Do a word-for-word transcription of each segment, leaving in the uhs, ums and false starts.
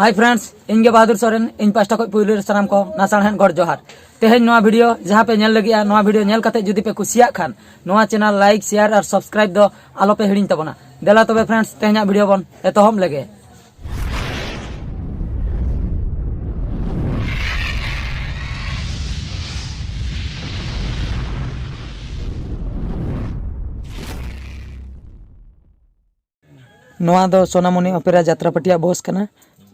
Hi friends, ᱤᱧ ᱜᱮ ᱵᱟᱦᱟᱫᱩᱨ ᱥᱚᱨᱮᱱ᱾ ᱤᱧ ᱯᱟᱦᱴᱟ ᱠᱷᱚᱱ ᱯᱩᱭᱞᱩ ᱨᱮ ᱥᱟᱱᱟᱢ ᱠᱚ ᱱᱟᱥᱟᱲᱦᱮᱫ ᱜᱚᱰ ᱡᱚᱦᱟᱨ᱾ ᱛᱮᱦᱮᱧ ᱱᱚᱣᱟ ᱵᱷᱤᱰᱤᱭᱳ ᱡᱟᱦᱟᱸ ᱯᱮ ᱧᱮᱞ ᱞᱟᱹᱜᱤᱫᱼᱟ, ᱱᱚᱣᱟ ᱵᱷᱤᱰᱤᱭᱳ ᱧᱮᱞ ᱠᱟᱛᱮ ᱡᱩᱫᱤ ᱯᱮ ᱠᱩᱥᱤᱭᱟᱜ ᱠᱷᱟᱱ, ᱱᱚᱣᱟ ᱪᱮᱱᱮᱞ ᱞᱟᱭᱤᱠ, ᱥᱮᱭᱟᱨ ᱟᱨ ᱥᱟᱵᱥᱠᱨᱟᱭᱤᱵ ᱫᱚ ᱟᱞᱚ ᱯᱮ ᱦᱤᱲᱤᱧ ᱛᱟᱵᱚᱱᱟ᱾ ᱫᱮᱞᱟ ᱛᱚᱵᱮ friends, ᱛᱮᱦᱮᱧᱟᱜ ᱵᱷᱤᱰᱤᱭᱳ ᱵᱚᱱ ᱮᱛᱚᱦᱚᱵ ᱞᱮᱜᱮ᱾ ᱱᱚᱣᱟ ᱫᱚ ᱥᱳᱱᱟᱢᱩᱱᱤ ᱚᱯᱮᱨᱟ ᱡᱟᱛᱨᱟ ᱯᱟᱹᱴᱤᱭᱟᱜ ᱵᱚᱥ ᱠᱟᱱᱟ᱾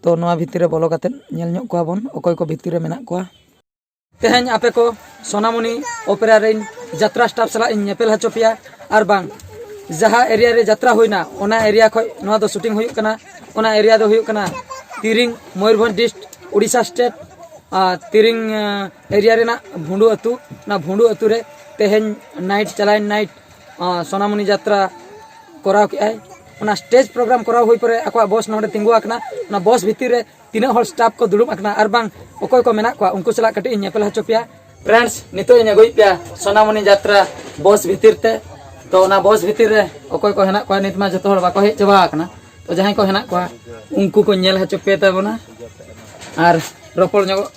ᱛᱚ, ᱱᱚᱣᱟ ᱵᱷᱤᱛᱤᱨ ᱨᱮ ᱵᱚᱞᱚ ᱠᱟᱛᱮ ᱧᱮᱞ ᱧᱚᱜ ᱠᱚᱣᱟ ᱵᱚᱱ, ᱚᱠᱚᱭ ᱠᱚ ᱵᱷᱤᱛᱤᱨ ᱨᱮ ᱢᱮᱱᱟᱜ ᱠᱚᱣᱟ᱾ ᱛᱮᱦᱮᱧ ᱟᱯᱮ ᱠᱚ ᱥᱳᱱᱟᱢᱩᱱᱤ ᱚᱯᱮᱨᱟ ᱨᱮᱱ ᱡᱟᱛᱨᱟ ᱥᱴᱟᱯ ᱥᱟᱞᱟᱜ ᱤᱧ ᱧᱮᱯᱮᱞ ᱦᱚᱪᱚ ᱯᱮᱭᱟ, ᱟᱨ ᱵᱟᱝ ᱡᱟᱦᱟᱸ ᱮᱨᱤᱭᱟ ᱨᱮ ᱡᱟᱛᱨᱟ ᱦᱩᱭᱱᱟ, ᱚᱱᱟ ᱮᱨᱤᱭᱟ ᱠᱷᱚᱱ ᱱᱚᱣᱟ ᱫᱚ ᱥᱩᱴᱤᱝ ᱦᱩᱭᱩᱜ ᱠᱟᱱᱟ᱾ ᱚᱱᱟ ᱮᱨᱤᱭᱟ ᱫᱚ ᱦᱩᱭᱩᱜ ᱠᱟᱱᱟ ᱛᱤᱨᱤᱝ, ᱢᱚᱭᱩᱨᱵᱷᱚᱸᱡᱽ ᱰᱤᱥᱴ, ᱩᱲᱤᱥᱥᱟ ᱥᱴᱮᱴ᱾ ᱟᱨ ᱛᱤᱨᱤᱝ, ᱟᱸ, ᱮᱨᱤᱭᱟ ᱨᱮᱱᱟᱜ ᱵᱷᱩᱸᱰᱩ ᱟᱹᱛᱩ, ᱚᱱᱟ ᱵᱷᱩᱸᱰᱩ ᱟᱹᱛᱩ ᱨᱮ ᱛᱮᱦᱮᱧ ᱱᱟᱭᱤᱴ, ᱪᱟᱞᱟᱣᱮᱱ ᱱᱟᱭᱤᱴ, ᱟᱸ, ᱥᱳᱱᱟᱢᱩᱱᱤ ᱡᱟᱛᱨᱟ ᱠᱚᱨᱟᱣ ᱠᱮᱜᱼᱟᱭ᱾ ᱚᱱᱟ ᱥᱴᱮᱡᱽ ᱯᱨᱳᱜᱨᱟᱢ ᱠᱚᱨᱟᱣ ᱦᱩᱭ ᱯᱚᱨᱮ ᱟᱠᱚᱣᱟᱜ ᱵᱚᱥ ᱱᱚᱰᱮ ᱛᱤᱸᱜᱩ ᱟᱠᱟᱱᱟ᱾ ᱚᱱᱟ ᱵᱚᱥ ᱵᱷᱤᱛᱤᱨ ᱨᱮ ᱛᱤᱱᱟᱹᱜ ᱦᱚᱲ ᱥᱴᱟᱯ ᱠᱚ ᱫᱩᱲᱩᱵ ᱟᱠᱟᱱᱟ ᱟᱨ ᱵᱟᱝ ᱚᱠᱚᱭ ᱠᱚ ᱢᱮᱱᱟᱜ ᱠᱚᱣᱟ, ᱩᱱᱠᱩ ᱥᱟᱞᱟᱜ ᱠᱟᱹᱴᱤᱡ ᱤᱧ ᱧᱮᱯᱮᱞ ᱦᱚᱪᱚ ᱯᱮᱭᱟ᱾ ᱯᱷᱨᱮᱱᱰᱥ, ᱱᱤᱛᱚᱜ ᱤᱧ ᱟᱹᱜᱩᱭᱮᱫ ᱯᱮᱭᱟ ᱥᱳᱱᱟᱢᱩᱱᱤ ᱡᱟᱛᱨᱟ ᱵᱚᱥ ᱵᱷᱤᱛᱤᱨ ᱛᱮ᱾ ᱛᱚ, ᱚᱱᱟ ᱵᱚᱥ ᱵᱷᱤᱛᱤᱨ ᱨᱮ ᱚᱠᱚᱭ ᱠᱚ ᱦᱮᱱᱟᱜ ᱠᱚᱣᱟ, ᱱᱤᱛ ᱢᱟ ᱡᱚᱛᱚ ᱦᱚᱲ ᱵᱟᱠᱚ ᱦᱮᱡ ᱪᱟᱵᱟ ᱟᱠᱟᱱᱟ᱾ ᱛᱚ, ᱡᱟᱦᱟᱸᱭ ᱠᱚ ᱦᱮᱱᱟᱜ ᱠᱚᱣᱟ, ᱩᱱᱠᱩ ᱠᱚ ᱧᱮᱞ ᱦᱚᱪᱚ ᱯᱮ ᱛᱟᱵᱚᱱᱟ ᱟᱨ ᱨᱚᱯᱚᱲ ᱧᱚᱜᱚᱜ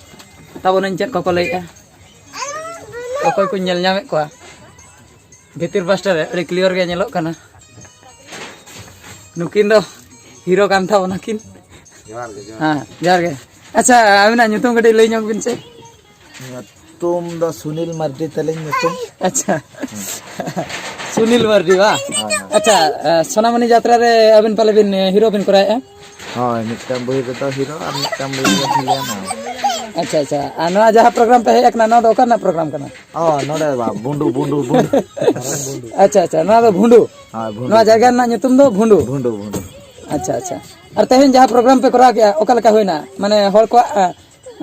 ᱛᱟᱵᱚᱱᱟᱹᱧ ᱪᱮᱫ ᱠᱚᱠᱚ ᱞᱟᱹᱭᱮᱜᱼᱟ, ᱚᱠᱚᱭ ᱠᱚᱧ ᱧᱮᱞ ᱧᱟᱢᱮᱫ ᱠᱚᱣᱟ᱾ ᱵᱷᱤᱛᱤᱨ ᱯᱟᱥᱴᱟ ᱨᱮ ᱟᱹᱰᱤ ᱠᱞᱤᱭᱟᱨ ᱜᱮ ᱧᱮᱞᱚᱜ ᱠᱟᱱᱟ᱾ ᱱᱩᱠᱤᱱ ᱫᱚ ᱦᱤᱨᱳ ᱠᱟᱱ ᱛᱟᱵᱚᱱᱟ ᱠᱤᱱ᱾ ᱡᱚᱦᱟᱨ ᱜᱮ, ᱡᱚᱦᱟᱨ᱾ ᱦᱮᱸ, ᱡᱚᱦᱟᱨ ᱜᱮ᱾ ᱟᱪᱪᱷᱟ, ᱟᱹᱵᱤᱱᱟᱜ ᱧᱩᱛᱩᱢ ᱠᱟᱹᱴᱤᱡ ᱞᱟᱹᱭ ᱧᱚᱜ ᱵᱤᱱ ᱥᱮ? ᱧᱩᱛᱩᱢ ᱫᱚ ᱥᱩᱱᱤᱞ ᱢᱟᱨᱰᱤ ᱛᱟᱹᱞᱤᱧ ᱧᱩᱛᱩᱢ᱾ ᱟᱪᱪᱷᱟ᱾ ᱥᱩᱱᱤᱞ ᱢᱟᱨᱰᱤ ᱵᱟ? ᱦᱳᱭ, ᱦᱳᱭ᱾ ᱟᱪᱪᱷᱟ, ᱥᱳᱱᱟᱢᱩᱱᱤ ᱡᱟᱛᱨᱟ ᱨᱮ ᱟᱹᱵᱤᱱ ᱯᱟᱞᱮ ᱵᱤᱱ ᱦᱤᱨᱳ ᱵᱤᱱ ᱠᱚᱨᱟᱣᱮᱫᱼᱟ? ᱦᱳᱭ, ᱢᱤᱫᱴᱟᱝ ᱵᱳᱭ ᱨᱮᱫᱚ ᱦᱤᱨᱳ ᱟᱨ ᱢᱤᱫᱴᱟᱝ ᱵᱳᱭ ᱨᱮᱫᱚ ᱵᱷᱤᱞᱮᱱ᱾ ᱟᱪᱪᱷᱟ, ᱟᱪᱪᱷᱟ᱾ ᱟᱨ ᱱᱚᱣᱟ ᱡᱟᱦᱟᱸ ᱯᱨᱳᱜᱨᱟᱢ ᱯᱮ ᱦᱮᱡ ᱟᱠᱟᱱᱟ, ᱱᱚᱣᱟ ᱫᱚ ᱚᱠᱟ ᱨᱮᱱᱟᱜ ᱯᱨᱳᱜᱨᱟᱢ ᱠᱟᱱᱟ? ᱚ, ᱱᱚᱰᱮ ᱵᱟ, ᱵᱩᱸᱰᱩ, ᱵᱩᱸᱰᱩ, ᱵᱩᱸᱰᱩ᱾ ᱟᱪᱪᱷᱟ, ᱟᱪᱪᱷᱟ, ᱱᱚᱣᱟ ᱫᱚ ᱵᱷᱩᱸᱰᱩ᱾ ᱦᱳᱭ, ᱵᱷᱩᱸᱰᱩ᱾ ᱱᱚᱣᱟ ᱡᱟᱭᱜᱟ ᱨᱮᱱᱟᱜ ᱧᱩᱛᱩᱢ ᱫᱚ ᱵᱷᱩᱸᱰᱩ? ᱵᱷᱩᱸᱰᱩ, ᱵᱷᱩᱸᱰᱩ᱾ ᱟᱪᱪᱷᱟ, ᱟᱪᱪᱷᱟ᱾ ᱟᱨ ᱛᱮᱦᱮᱧ ᱡᱟᱦᱟᱸ ᱯᱨᱳᱜᱨᱟᱢ ᱯᱮ ᱠᱚᱨᱟᱣ ᱠᱮᱜᱼᱟ, ᱚᱠᱟ ᱞᱮᱠᱟ ᱦᱩᱭᱱᱟ? ᱢᱟᱱᱮ, ᱦᱚᱲ ᱠᱚᱣᱟᱜ, ᱮ,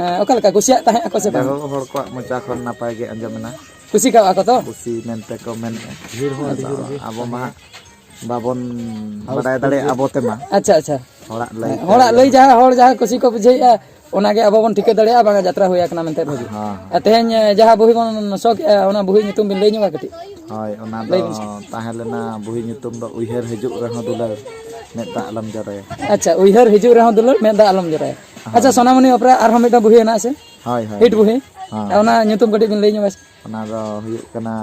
ᱮ, ᱚᱠᱟ ᱞᱮᱠᱟ ᱠᱩᱥᱤᱭᱟᱜ ᱛᱟᱦᱮᱸᱫ ᱟᱠᱚ ᱥᱮ ᱵᱟᱝ? ᱡᱟᱭᱦᱳᱠ, ᱦᱚᱲ ᱠᱚᱣᱟᱜ ᱢᱚᱪᱟ ᱠᱷᱚᱱ ᱱᱟᱯᱟᱭ ᱜᱮ ᱟᱸᱡᱚᱢᱮᱱᱟ᱾ ᱠᱩᱥᱤ ᱠᱟᱣᱟ ᱠᱚ ᱛᱚ? ᱠᱩᱥᱤ ᱢᱮᱱᱛᱮ ᱠᱚ ᱢᱮᱱᱮᱫᱼᱟ᱾ ᱟᱫᱚ ᱟᱵᱚ ᱢᱟ ᱵᱟᱵᱚᱱ ᱵᱟᱰᱟᱭ ᱫᱟᱲᱮᱭᱟᱜᱼᱟ ᱟᱵᱚ ᱛᱮᱢᱟ᱾ ᱟᱪᱪᱷᱟ, ᱟᱪᱪᱷᱟ᱾ ᱦᱚᱲᱟᱜ ᱞᱟᱹᱭ ᱦᱮᱸ, ᱛᱮ ᱦᱚᱲᱟᱜ ᱞᱟᱹᱭ ᱡᱟᱦᱟᱸ, ᱦᱚᱲ ᱡᱟᱦᱟᱸ ᱠᱩᱥᱤ ᱠᱚ ᱵᱩᱡᱷᱟᱹᱣᱮᱫᱼᱟ, ᱚᱱᱟᱜᱮ ᱟᱵᱚ ᱵᱚᱱ ᱴᱷᱤᱠᱟᱹ ᱫᱟᱲᱮᱭᱟᱜᱼᱟ, ᱵᱟᱝᱟ ᱡᱟᱛᱨᱟ ᱦᱩᱭ ᱟᱠᱟᱱᱟ ᱢᱮᱱᱛᱮ ᱵᱷᱟᱹᱜᱤ᱾ ᱦᱮᱸ, ᱦᱮᱸ᱾ ᱟᱨ ᱛᱮᱦᱮᱧ, ᱮ, ᱡᱟᱦᱟᱸ ᱵᱩᱦᱤ ᱵᱚᱱ ᱥᱚ ᱠᱮᱜᱼᱟ, ᱚᱱᱟ ᱵᱩᱦᱤ ᱧᱩᱛᱩᱢ ᱵᱤᱱ ᱞᱟᱹᱭ ᱧᱚᱜᱟ ᱠᱟᱹᱴᱤᱡ? ᱦᱳᱭ, ᱚᱱᱟ ᱞᱟᱹᱭ ᱫᱚ ᱵᱤᱱ ᱥᱮ᱾ ᱛᱟᱦᱮᱸ ᱞᱮᱱᱟ, ᱵᱩᱦᱤ ᱧᱩᱛᱩᱢ ᱫᱚ ᱩᱭᱦᱟᱹᱨ ᱦᱤᱡᱩᱜ ᱨᱮᱦᱚᱸ ᱫᱩᱞᱟᱹᱲ᱾ ᱢᱮᱫ ᱫᱟᱜ ᱟᱞᱚᱢ ᱡᱚᱨᱚᱭᱟ᱾ ᱟᱪᱪᱷᱟ, ᱩᱭᱦᱟᱹᱨ ᱦᱤᱡᱩᱜ ᱨᱮᱦᱚᱸ ᱫᱩᱞᱟᱹᱲ, ᱢᱮᱫ ᱫᱟᱜ ᱟᱞᱚᱢ ᱡᱚᱨᱟᱭᱟ᱾ ᱦᱳᱭ᱾ ᱟᱪᱪᱷᱟ, ᱥᱳᱱᱟᱢᱚᱱᱤ ᱚᱯᱮᱨᱟ ᱟᱨᱦᱚᱸ ᱢᱤᱫᱴᱟᱝ ᱵᱩᱦᱤ ᱦᱮᱱᱟᱜᱼᱟ ᱥᱮ? ᱦᱳᱭ, ᱦᱳᱭ᱾ ᱦᱤᱴ ᱵᱩᱦᱤ? ᱦᱳᱭ᱾ ᱚᱱᱟ ᱧᱩᱛᱩᱢ ᱠᱟᱹᱴᱤᱡ ᱵᱤᱱ ᱞᱟᱹᱭ ᱧᱚᱜᱟ ᱥᱮ? ᱚᱱᱟ ᱫᱚ ᱦᱩᱭᱩᱜ ᱠᱟᱱᱟ,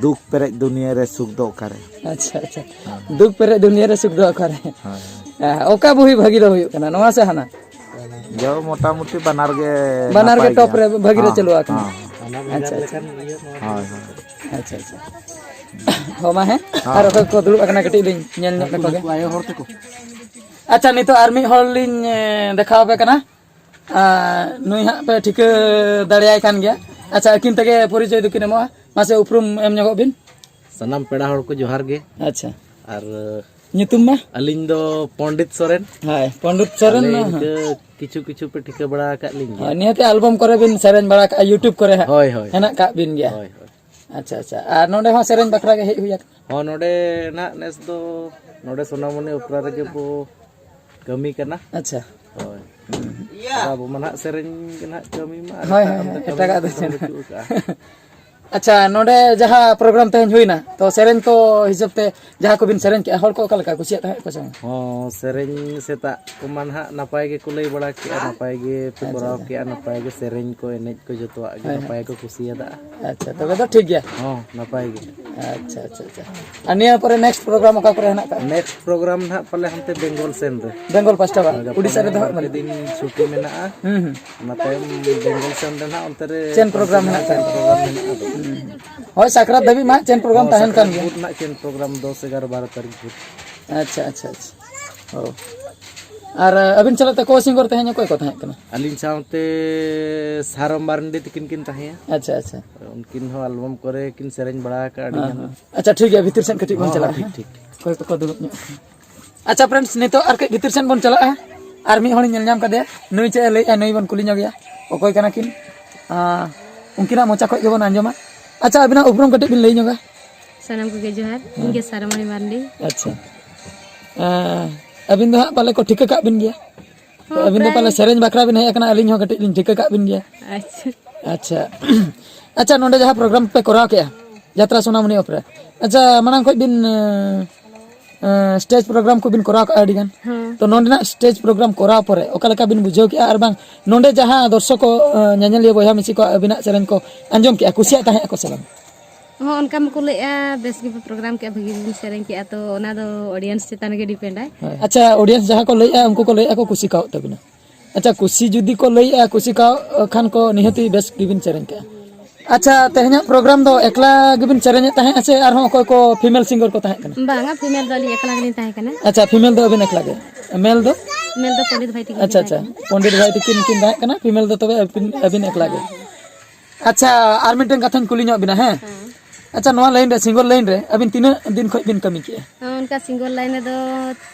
ᱫᱩᱠ ᱯᱮᱨᱮᱡ ᱫᱩᱱᱤᱭᱟᱹ ᱨᱮ ᱥᱩᱠ ᱫᱚ ᱚᱠᱟᱨᱮ? ᱟᱪᱪᱷᱟ, ᱟᱪᱪᱷᱟ᱾ ᱦᱳᱭ᱾ ᱫᱩᱠ ᱯᱮᱨᱮᱡ ᱫᱩᱱᱤᱭᱟᱹ ᱨᱮ ᱥᱩᱠ ᱫᱚ ᱚᱠᱟᱨᱮ? ᱦᱳᱭ᱾ ᱦᱮᱸ, ᱚᱠᱟ ᱵᱩᱦᱤ ᱵᱷᱟᱹᱜᱤ ᱫᱚ ᱦᱩᱭᱩᱜ ᱠᱟᱱᱟ, ᱱᱚᱣᱟ ᱥᱮ ᱦᱟᱱᱟ? ᱡᱚ ᱢᱚᱴᱟᱢᱩᱴᱤ ᱵᱟᱱᱟᱨ ᱜᱮ ᱵᱟᱱᱟᱨ ᱜᱮ ᱱᱟᱯᱟᱭ ᱴᱚᱯ ᱜᱮᱭᱟ᱾ ᱨᱮ ᱵᱷᱟᱹᱜᱤ ᱨᱮ ᱦᱚᱸ, ᱪᱟᱹᱞᱩ ᱟᱠᱟᱱᱟ᱾ ᱦᱚᱸ᱾ ᱟᱪᱪᱷᱟ, ᱟᱪᱪᱷᱟ᱾ ᱦᱳᱭ, ᱦᱳᱭ᱾ ᱟᱪᱪᱷᱟ, ᱟᱪᱪᱷᱟ᱾ ᱦᱚᱸ, ᱢᱟ ᱦᱮᱸ, ᱦᱚᱸ᱾ ᱟᱨ ᱚᱠᱚᱭ ᱠᱚ ᱫᱩᱲᱩᱵ ᱟᱠᱟᱱᱟ, ᱠᱟᱹᱴᱤᱡ ᱞᱤᱧ ᱧᱮᱞ ᱧᱚᱜ ᱞᱮᱠᱚ ᱜᱮ᱾ ᱩᱱᱠᱩ ᱟᱭᱳ ᱦᱚᱲ ᱛᱟᱠᱚ᱾ ᱟᱪᱪᱷᱟ, ᱱᱤᱛᱚᱜ ᱟᱨ ᱢᱤᱫ ᱦᱚᱲ ᱞᱤᱧ, ᱮ, ᱫᱮᱠᱷᱟᱣ ᱟᱯᱮ ᱠᱟᱱᱟ᱾ ᱟᱨ ᱱᱩᱭ ᱦᱟᱸᱜ ᱯᱮ ᱴᱷᱤᱠᱟᱹ ᱫᱟᱲᱮᱭᱟᱭ ᱠᱟᱱ ᱜᱮᱭᱟ᱾ ᱟᱪᱪᱷᱟ, ᱟᱹᱠᱤᱱ ᱛᱮᱜᱮ ᱯᱚᱨᱤᱪᱚᱭ ᱫᱚᱠᱤᱱ ᱮᱢᱚᱜᱼᱟ᱾ ᱢᱟᱥᱮ ᱩᱯᱨᱩᱢ ᱮᱢ ᱧᱚᱜᱚᱜ ᱵᱤᱱ᱾ ᱥᱟᱱᱟᱢ ᱯᱮᱲᱟ ᱦᱚᱲ ᱠᱚ ᱡᱚᱦᱟᱨ ᱜᱮ᱾ ᱟᱪᱪᱷᱟ᱾ ᱟᱨ ᱧᱩᱛᱩᱢ ᱢᱟ? ᱟᱹᱞᱤᱧ ᱫᱚ ᱯᱚᱱᱰᱤᱛ ᱥᱚᱨᱮᱱ᱾ ᱦᱳᱭ, ᱯᱚᱱᱰᱤᱛ ᱥᱚᱨᱮᱱ ᱟᱞᱮ ᱢᱟ, ᱦᱮᱸ᱾ ᱤᱱᱠᱟᱹ ᱠᱤᱪᱷᱩ ᱠᱤᱪᱷᱩ ᱯᱮ ᱴᱷᱤᱠᱟᱹ ᱵᱟᱲᱟ ᱟᱠᱟᱫ ᱞᱤᱧ ᱜᱮᱭᱟ᱾ ᱦᱳᱭ, ᱱᱤᱦᱟᱹᱛᱤ ᱟᱞᱵᱚᱢ ᱠᱚᱨᱮ ᱵᱤᱱ ᱥᱮᱨᱮᱧ ᱵᱟᱲᱟ ᱠᱟᱜᱼᱟ, YouTube ᱠᱚᱨᱮ ᱦᱟᱸᱜ ᱦᱳᱭ, ᱦᱳᱭ᱾ ᱦᱮᱱᱟᱜ ᱠᱟᱜ ᱵᱤᱱ ᱜᱮᱭᱟ᱾ ᱦᱳᱭ, ᱦᱳᱭ᱾ ᱟᱪᱪᱷᱟ, ᱟᱪᱪᱷᱟ᱾ ᱟᱨ ᱱᱚᱰᱮ ᱦᱚᱸ ᱥᱮᱨᱮᱧ ᱵᱟᱠᱷᱨᱟ ᱜᱮ ᱦᱮᱡ ᱦᱩᱭ ᱟᱠᱟᱱᱟ? ᱦᱚᱸ, ᱱᱚᱰᱮ ᱱᱟᱜ ᱱᱮᱥ ᱫᱚ ᱱᱚᱰᱮ ᱥᱳᱱᱟᱢᱚᱱᱤ ᱚᱯᱮᱨᱟ ᱨᱮᱜᱮ ᱵᱚ ᱠᱟᱹᱢᱤ ᱠᱟᱱᱟ᱾ ᱟᱪᱪᱷᱟ᱾ ᱦᱳᱭ᱾ ᱟᱨ ᱟᱵᱚ ᱢᱟ ᱱᱟᱜ ᱥᱮᱨᱮᱧ ᱜᱮ ᱱᱟᱜ ᱠᱟᱹᱢᱤ ᱢᱟ ᱟᱨ ᱦᱳᱭ, ᱮᱴᱟᱜ ᱦᱳᱭ, ᱚᱱᱠᱟ ᱦᱳᱭ, ᱠᱟᱹᱢᱤ ᱮᱴᱟᱜᱟᱜ ᱫᱚ ᱠᱚᱫᱚ ᱪᱮᱫ ᱦᱚᱸ᱾ ᱵᱟᱹᱪᱩᱜ ᱟᱠᱟᱜᱼᱟ᱾ ᱟᱪᱪᱷᱟ, ᱱᱚᱰᱮ ᱡᱟᱦᱟᱸ ᱯᱨᱳᱜᱨᱟᱢ ᱛᱮᱦᱮᱧ ᱦᱩᱭᱱᱟ, ᱛᱚ ᱥᱮᱨᱮᱧ ᱠᱚ ᱦᱤᱥᱟᱹᱵ ᱛᱮ ᱡᱟᱦᱟᱸ ᱠᱚᱵᱤᱱ ᱥᱮᱨᱮᱧ ᱠᱮᱜᱼᱟ, ᱦᱚᱲ ᱠᱚ ᱚᱠᱟ ᱞᱮᱠᱟ ᱠᱩᱥᱤᱭᱟᱜ ᱛᱟᱦᱮᱸᱫ ᱠᱚ ᱥᱮ ᱵᱟᱝ? ᱦᱚᱸ, ᱥᱮᱨᱮᱧ ᱥᱮᱛᱟᱜ ᱠᱚᱢᱟ ᱱᱟᱦᱟᱜ ᱱᱟᱯᱟᱭ ᱜᱮᱠᱚ ᱞᱟᱹᱭ ᱵᱟᱲᱟ ᱠᱮᱜᱼᱟ, ᱱᱟᱯᱟᱭ ᱜᱮ ᱯᱮ ᱟᱪᱪᱷᱟ, ᱠᱚᱨᱟᱣ ᱟᱪᱪᱷᱟ᱾ ᱠᱮᱜᱼᱟ, ᱱᱟᱯᱟᱭ ᱜᱮ ᱥᱮᱨᱮᱧ ᱠᱚ, ᱮᱱᱮᱡ ᱠᱚ ᱡᱚᱛᱚᱣᱟᱜ ᱜᱮ ᱦᱳᱭ, ᱦᱳᱭ᱾ ᱱᱟᱯᱟᱭ ᱜᱮᱠᱚ ᱠᱩᱥᱤᱭᱟᱫᱟ᱾ ᱟᱪᱪᱷᱟ, ᱛᱚᱵᱮ ᱫᱚ ᱴᱷᱤᱠ ᱜᱮᱭᱟ᱾ ᱦᱚᱸ, ᱱᱟᱯᱟᱭ ᱜᱮ᱾ ᱟᱪᱪᱷᱟ, ᱟᱪᱪᱷᱟ, ᱟᱪᱪᱷᱟ᱾ ᱟᱨ ᱱᱤᱭᱟᱹ ᱯᱚᱨᱮ ᱱᱮᱠᱥᱴ ᱯᱨᱳᱜᱨᱟᱢ ᱚᱠᱟ ᱠᱚᱨᱮ ᱦᱮᱱᱟᱜ ᱠᱟᱜᱼᱟ? ᱱᱮᱠᱥᱴ ᱯᱨᱳᱜᱨᱟᱢ ᱱᱟᱦᱟᱜ ᱯᱟᱞᱮ ᱦᱟᱱᱛᱮ ᱵᱮᱝᱜᱚᱞ ᱥᱮᱱ ᱨᱮ᱾ ᱵᱮᱝᱜᱚᱞ ᱯᱟᱥᱴᱟ ᱵᱟᱝ? ᱜᱟᱯᱟ ᱩᱰᱤᱥᱟ ᱨᱮᱫᱚ ᱢᱮᱭᱟᱝ ᱦᱟᱸᱜ ᱵᱟᱨ ᱯᱮ ᱵᱟᱹᱱᱩᱜ᱾ ᱫᱤᱱ ᱪᱷᱩᱴᱤ ᱢᱮᱱᱟᱜᱼᱟ᱾ ᱦᱩᱸ, ᱦᱩᱸ᱾ ᱚᱱᱟ ᱛᱟᱭᱚᱢ ᱵᱮᱝᱜᱚᱞ ᱥᱮᱱ ᱨᱮ ᱱᱟᱦᱟᱜ ᱚᱱᱛᱮ ᱨᱮ ᱪᱮᱱ ᱯᱨᱳᱜᱨᱟᱢ ᱦᱮᱱᱟᱜ ᱪᱮᱱ ᱠᱷᱟᱱ᱾ ᱯᱨᱳᱜᱨᱟᱢ ᱢᱮᱱᱟᱜᱼᱟ ᱟᱫᱚ᱾ ᱦᱩᱸ, ᱦᱩᱸ᱾ ᱦᱳᱭ, ᱥᱟᱠᱨᱟᱛ ᱫᱷᱟᱹᱵᱤᱡ ᱢᱟ ᱪᱮᱱ ᱯᱨᱳᱜᱨᱟᱢ ᱦᱚᱸ, ᱛᱟᱦᱮᱱ ᱠᱟᱱ ᱥᱟᱠᱨᱟᱛ ᱜᱮᱭᱟ᱾ ᱵᱷᱳᱨ ᱱᱟᱦᱟᱜ ᱪᱮᱱ ᱯᱨᱳᱜᱨᱟᱢ ᱫᱚᱥ, ᱮᱜᱟᱨᱚ, ᱵᱟᱨᱚ ᱛᱟᱹᱨᱤᱠᱷ ᱵᱷᱳᱨ᱾ ᱟᱪᱪᱷᱟ, ᱟᱪᱪᱷᱟ, ᱟᱪᱪᱷᱟ᱾ ᱚ᱾ ᱟᱨ, ᱟᱹᱵᱤᱱ ᱥᱟᱞᱟᱜ ᱛᱮ ᱠᱳ ᱥᱤᱝᱜᱚᱨ ᱛᱮᱦᱮᱧ ᱚᱠᱚᱭ ᱠᱚ ᱛᱟᱦᱮᱸ ᱠᱟᱱᱟ? ᱟᱹᱞᱤᱧ ᱥᱟᱶᱛᱮ ᱥᱟᱨᱚ ᱢᱟᱨᱱᱰᱤ ᱛᱟᱹᱠᱤᱱ ᱠᱤᱱ ᱛᱟᱦᱮᱸᱭᱟ᱾ ᱟᱪᱪᱷᱟ, ᱟᱪᱪᱷᱟ᱾ ᱩᱱᱠᱤᱱ ᱦᱚᱸ ᱟᱞᱵᱚᱢ ᱠᱚᱨᱮ ᱠᱤᱱ ᱥᱮᱨᱮᱧ ᱵᱟᱲᱟ ᱟᱠᱟᱫᱼᱟ ᱟᱹᱰᱤ ᱦᱮᱸ, ᱜᱟᱱ᱾ ᱦᱮᱸ᱾ ᱟᱪᱪᱷᱟ, ᱴᱷᱤᱠ ᱜᱮᱭᱟ, ᱵᱷᱤᱛᱤᱨ ᱥᱮᱫ ᱠᱟᱹᱴᱤᱡ ᱵᱚᱱ ᱦᱚᱸ, ᱦᱚᱸ, ᱪᱟᱞᱟᱜᱼᱟ, ᱴᱷᱤᱠ, ᱦᱮᱸ? ᱴᱷᱤᱠ᱾ ᱚᱠᱚᱭ ᱠᱚᱠᱚ ᱫᱩᱲᱩᱵ ᱧᱚᱜ ᱠᱟᱱᱟ᱾ ᱟᱪᱪᱷᱟ, friends, ᱱᱤᱛᱚᱜ ᱟᱨ ᱠᱟᱹᱡ ᱵᱷᱤᱛᱤᱨ ᱥᱮᱱ ᱵᱚᱱ ᱪᱟᱞᱟᱜᱼᱟ᱾ ᱟᱨ ᱢᱤᱫ ᱦᱚᱲᱤᱧ ᱧᱮᱞ ᱧᱟᱢ ᱠᱟᱫᱮᱭᱟ, ᱱᱩᱭ ᱪᱮᱫ ᱮ ᱞᱟᱹᱭᱮᱫᱼᱟ, ᱱᱩᱭ ᱵᱚᱱ ᱠᱩᱞᱤ ᱧᱚᱜᱮᱭᱟ᱾ ᱚᱠᱚᱭ ᱠᱟᱱᱟ ᱠᱤᱱ? ᱟᱸ, ᱩᱱᱠᱤᱱᱟᱜ ᱢᱚᱪᱟ ᱠᱷᱚᱡ ᱜᱮᱵᱚᱱ ᱟᱸᱡᱚᱢᱟ᱾ ᱟᱪᱪᱷᱟ, ᱟᱹᱵᱤᱱᱟᱜ ᱩᱯᱨᱩᱢ ᱠᱟᱹᱴᱤᱡ ᱵᱤᱱ ᱞᱟᱹᱭ ᱧᱚᱜᱟ᱾ ᱥᱟᱱᱟᱢ ᱠᱚᱜᱮ ᱡᱚᱦᱟᱨ, ᱤᱧ ᱜᱮ ᱥᱟᱨᱚᱢᱚᱱᱤ ᱢᱟᱨᱰᱤ᱾ ᱟᱪᱪᱷᱟ᱾ ᱟᱸ, ᱟᱹᱵᱤᱱ ᱫᱚ ᱦᱟᱸᱜ ᱯᱟᱞᱮ ᱠᱚ ᱴᱷᱤᱠᱟᱹ ᱠᱟᱜ ᱵᱤᱱ ᱜᱮᱭᱟ᱾ ᱦᱚᱸ, ᱟᱹᱵᱤᱱ ᱫᱚ ᱯᱨᱟᱭ᱾ ᱯᱟᱞᱮ ᱥᱮᱨᱮᱧ ᱵᱟᱠᱷᱨᱟ ᱵᱤᱱ ᱦᱮᱡ ᱟᱠᱟᱱᱟ, ᱟᱹᱞᱤᱧ ᱦᱚᱸ ᱠᱟᱹᱴᱤᱡ ᱞᱤᱧ ᱴᱷᱤᱠᱟᱹ ᱠᱟᱜ ᱵᱤᱱ ᱜᱮᱭᱟ᱾ ᱟᱪᱪᱷᱟ᱾ ᱟᱪᱪᱷᱟ᱾ ᱟᱪᱪᱷᱟ, ᱱᱚᱰᱮ ᱡᱟᱦᱟᱸ ᱯᱨᱳᱜᱨᱟᱢ ᱯᱮ ᱠᱚᱨᱟᱣ ᱠᱮᱜᱼᱟ, ᱡᱟᱛᱨᱟ ᱥᱳᱱᱟᱢᱚᱱᱤ ᱚᱯᱮᱨᱟ, ᱟᱪᱪᱷᱟ, ᱢᱟᱲᱟᱝ ᱠᱷᱚᱡ ᱵᱤᱱ, ᱟᱸ, ᱥᱴᱮᱡᱽ ᱯᱨᱳᱜᱨᱟᱢ ᱠᱚᱵᱤᱱ ᱠᱚᱨᱟᱣ ᱠᱟᱜᱼᱟ ᱟᱹᱰᱤ ᱜᱟᱱ᱾ ᱦᱮᱸ᱾ ᱛᱚ ᱱᱚᱸᱰᱮᱱᱟᱜ ᱥᱴᱮᱡᱽ ᱯᱨᱳᱜᱨᱟᱢ ᱠᱚᱨᱟᱣ ᱯᱚᱨᱮ ᱚᱠᱟ ᱞᱮᱠᱟ ᱵᱤᱱ ᱵᱩᱡᱷᱟᱹᱣ ᱠᱮᱜᱼᱟ, ᱟᱨ ᱵᱟᱝ ᱱᱚᱸᱰᱮ ᱡᱟᱦᱟᱸ ᱫᱚᱨᱥᱚᱠ ᱠᱚ, ᱧᱮᱧᱮᱞᱤᱭᱟᱹ ᱵᱚᱭᱦᱟ ᱢᱤᱥᱤ ᱠᱚ ᱟᱹᱵᱤᱱᱟᱜ ᱥᱮᱨᱮᱧ ᱠᱚ ᱟᱸᱡᱚᱢ ᱠᱮᱜᱼᱟ, ᱠᱩᱥᱤᱭᱟᱜ ᱛᱟᱦᱮᱸ ᱟᱠᱚ ᱥᱮ ᱵᱟᱝ? ᱦᱚᱸ, ᱚᱱᱠᱟ ᱢᱟᱠᱚ ᱞᱟᱹᱭᱮᱜᱼᱟ, ᱵᱮᱥ ᱜᱮᱯᱮ ᱯᱨᱳᱜᱨᱟᱢ ᱠᱮᱜᱼᱟ, ᱵᱷᱟᱹᱜᱤ ᱜᱮᱵᱤᱱ ᱥᱮᱨᱮᱧ ᱠᱮᱜᱼᱟ, ᱛᱚ ᱚᱱᱟ ᱫᱚ ᱚᱰᱤᱭᱮᱱᱥ ᱪᱮᱛᱟᱱ ᱨᱮᱜᱮ ᱰᱤᱯᱮᱱᱰᱟᱭ᱾ ᱦᱳᱭ᱾ ᱟᱪᱪᱷᱟ, ᱚᱰᱤᱭᱮᱱᱥ ᱡᱟᱦᱟᱸ ᱠᱚ ᱞᱟᱹᱭᱮᱜᱼᱟ, ᱩᱱᱠᱩ ᱠᱚ ᱞᱟᱹᱭᱮᱜᱼᱟ ᱠᱚ ᱠᱩᱥᱤ ᱠᱟᱣᱚᱜ ᱛᱟᱹᱵᱤᱱᱟ᱾ ᱟᱪᱪᱷᱟ, ᱠᱩᱥᱤ ᱡᱩᱫᱤ ᱠᱚ ᱞᱟᱹᱭᱮᱜᱼᱟ, ᱠᱩᱥᱤ ᱠᱟᱣᱚᱜ ᱠᱷᱟᱱ ᱠᱚ ᱱᱤᱦᱟᱹᱛᱤ ᱵᱮᱥ ᱜᱮᱵᱤᱱ ᱥᱮᱨᱮᱧ ᱠᱮᱜᱼᱟ᱾ ᱟᱪᱪᱷᱟ, ᱛᱮᱦᱮᱧᱟᱜ ᱯᱨᱳᱜᱨᱟᱢ ᱫᱚ ᱮᱠᱞᱟ ᱜᱮᱵᱤᱱ ᱥᱮᱨᱮᱧᱮᱫ ᱛᱟᱦᱮᱸᱜᱼᱟ ᱥᱮ ᱟᱨᱦᱚᱸ ᱚᱠᱚᱭ ᱠᱚ ᱯᱷᱤᱢᱮᱞ ᱥᱤᱝᱜᱟᱨ ᱠᱚ ᱛᱟᱦᱮᱸ ᱠᱟᱱᱟ? ᱵᱟᱝᱟ, ᱯᱷᱤᱢᱮᱞ ᱫᱚ ᱟᱹᱞᱤᱧ ᱮᱠᱞᱟ ᱜᱮᱞᱤᱧ ᱛᱟᱦᱮᱸ ᱠᱟᱱᱟ᱾ ᱟᱪᱪᱷᱟ, ᱯᱷᱤᱢᱮᱞ ᱫᱚ ᱟᱹᱵᱤᱱ ᱮᱠᱞᱟ ᱜᱮ᱾ ᱢᱮᱞ ᱫᱚ? ᱢᱮᱞ ᱫᱚ ᱯᱚᱱᱰᱤᱛ ᱵᱷᱟᱭ ᱛᱤᱠᱤᱱ ᱟᱪᱪᱷᱟ, ᱠᱤᱱ ᱟᱪᱪᱷᱟ, ᱛᱟᱦᱮᱸ ᱠᱟᱱᱟ᱾ ᱯᱚᱱᱰᱤᱛ ᱵᱷᱟᱭ ᱛᱤᱠᱤᱱ ᱠᱤᱱ ᱛᱟᱦᱮᱸ ᱠᱟᱱᱟ, ᱯᱷᱤᱢᱮᱞ ᱫᱚ ᱛᱚᱵᱮ ᱟᱹᱵᱤᱱ, ᱟᱹᱵᱤᱱ ᱮᱠᱞᱟ ᱜᱮ᱾ ᱟᱪᱪᱷᱟ, ᱟᱨ ᱢᱤᱫᱴᱮᱱ ᱠᱟᱛᱷᱟᱧ ᱠᱩᱞᱤ ᱧᱚᱜ ᱵᱤᱱᱟ, ᱦᱮᱸ? ᱦᱮᱸ᱾ ᱟᱪᱪᱷᱟ, ᱱᱚᱣᱟ ᱞᱟᱭᱤᱱ ᱨᱮ, ᱥᱤᱝᱜᱚᱨ ᱞᱟᱭᱤᱱ ᱨᱮ ᱟᱹᱵᱤᱱ ᱛᱤᱱᱟᱹᱜ ᱫᱤᱱ ᱠᱷᱚᱱ ᱵᱤᱱ ᱠᱟᱹᱢᱤ ᱠᱮᱜᱼᱟ? ᱦᱚᱸ, ᱚᱱᱠᱟ ᱥᱤᱝᱜᱚᱨ ᱞᱟᱭᱤᱱ ᱨᱮᱫᱚ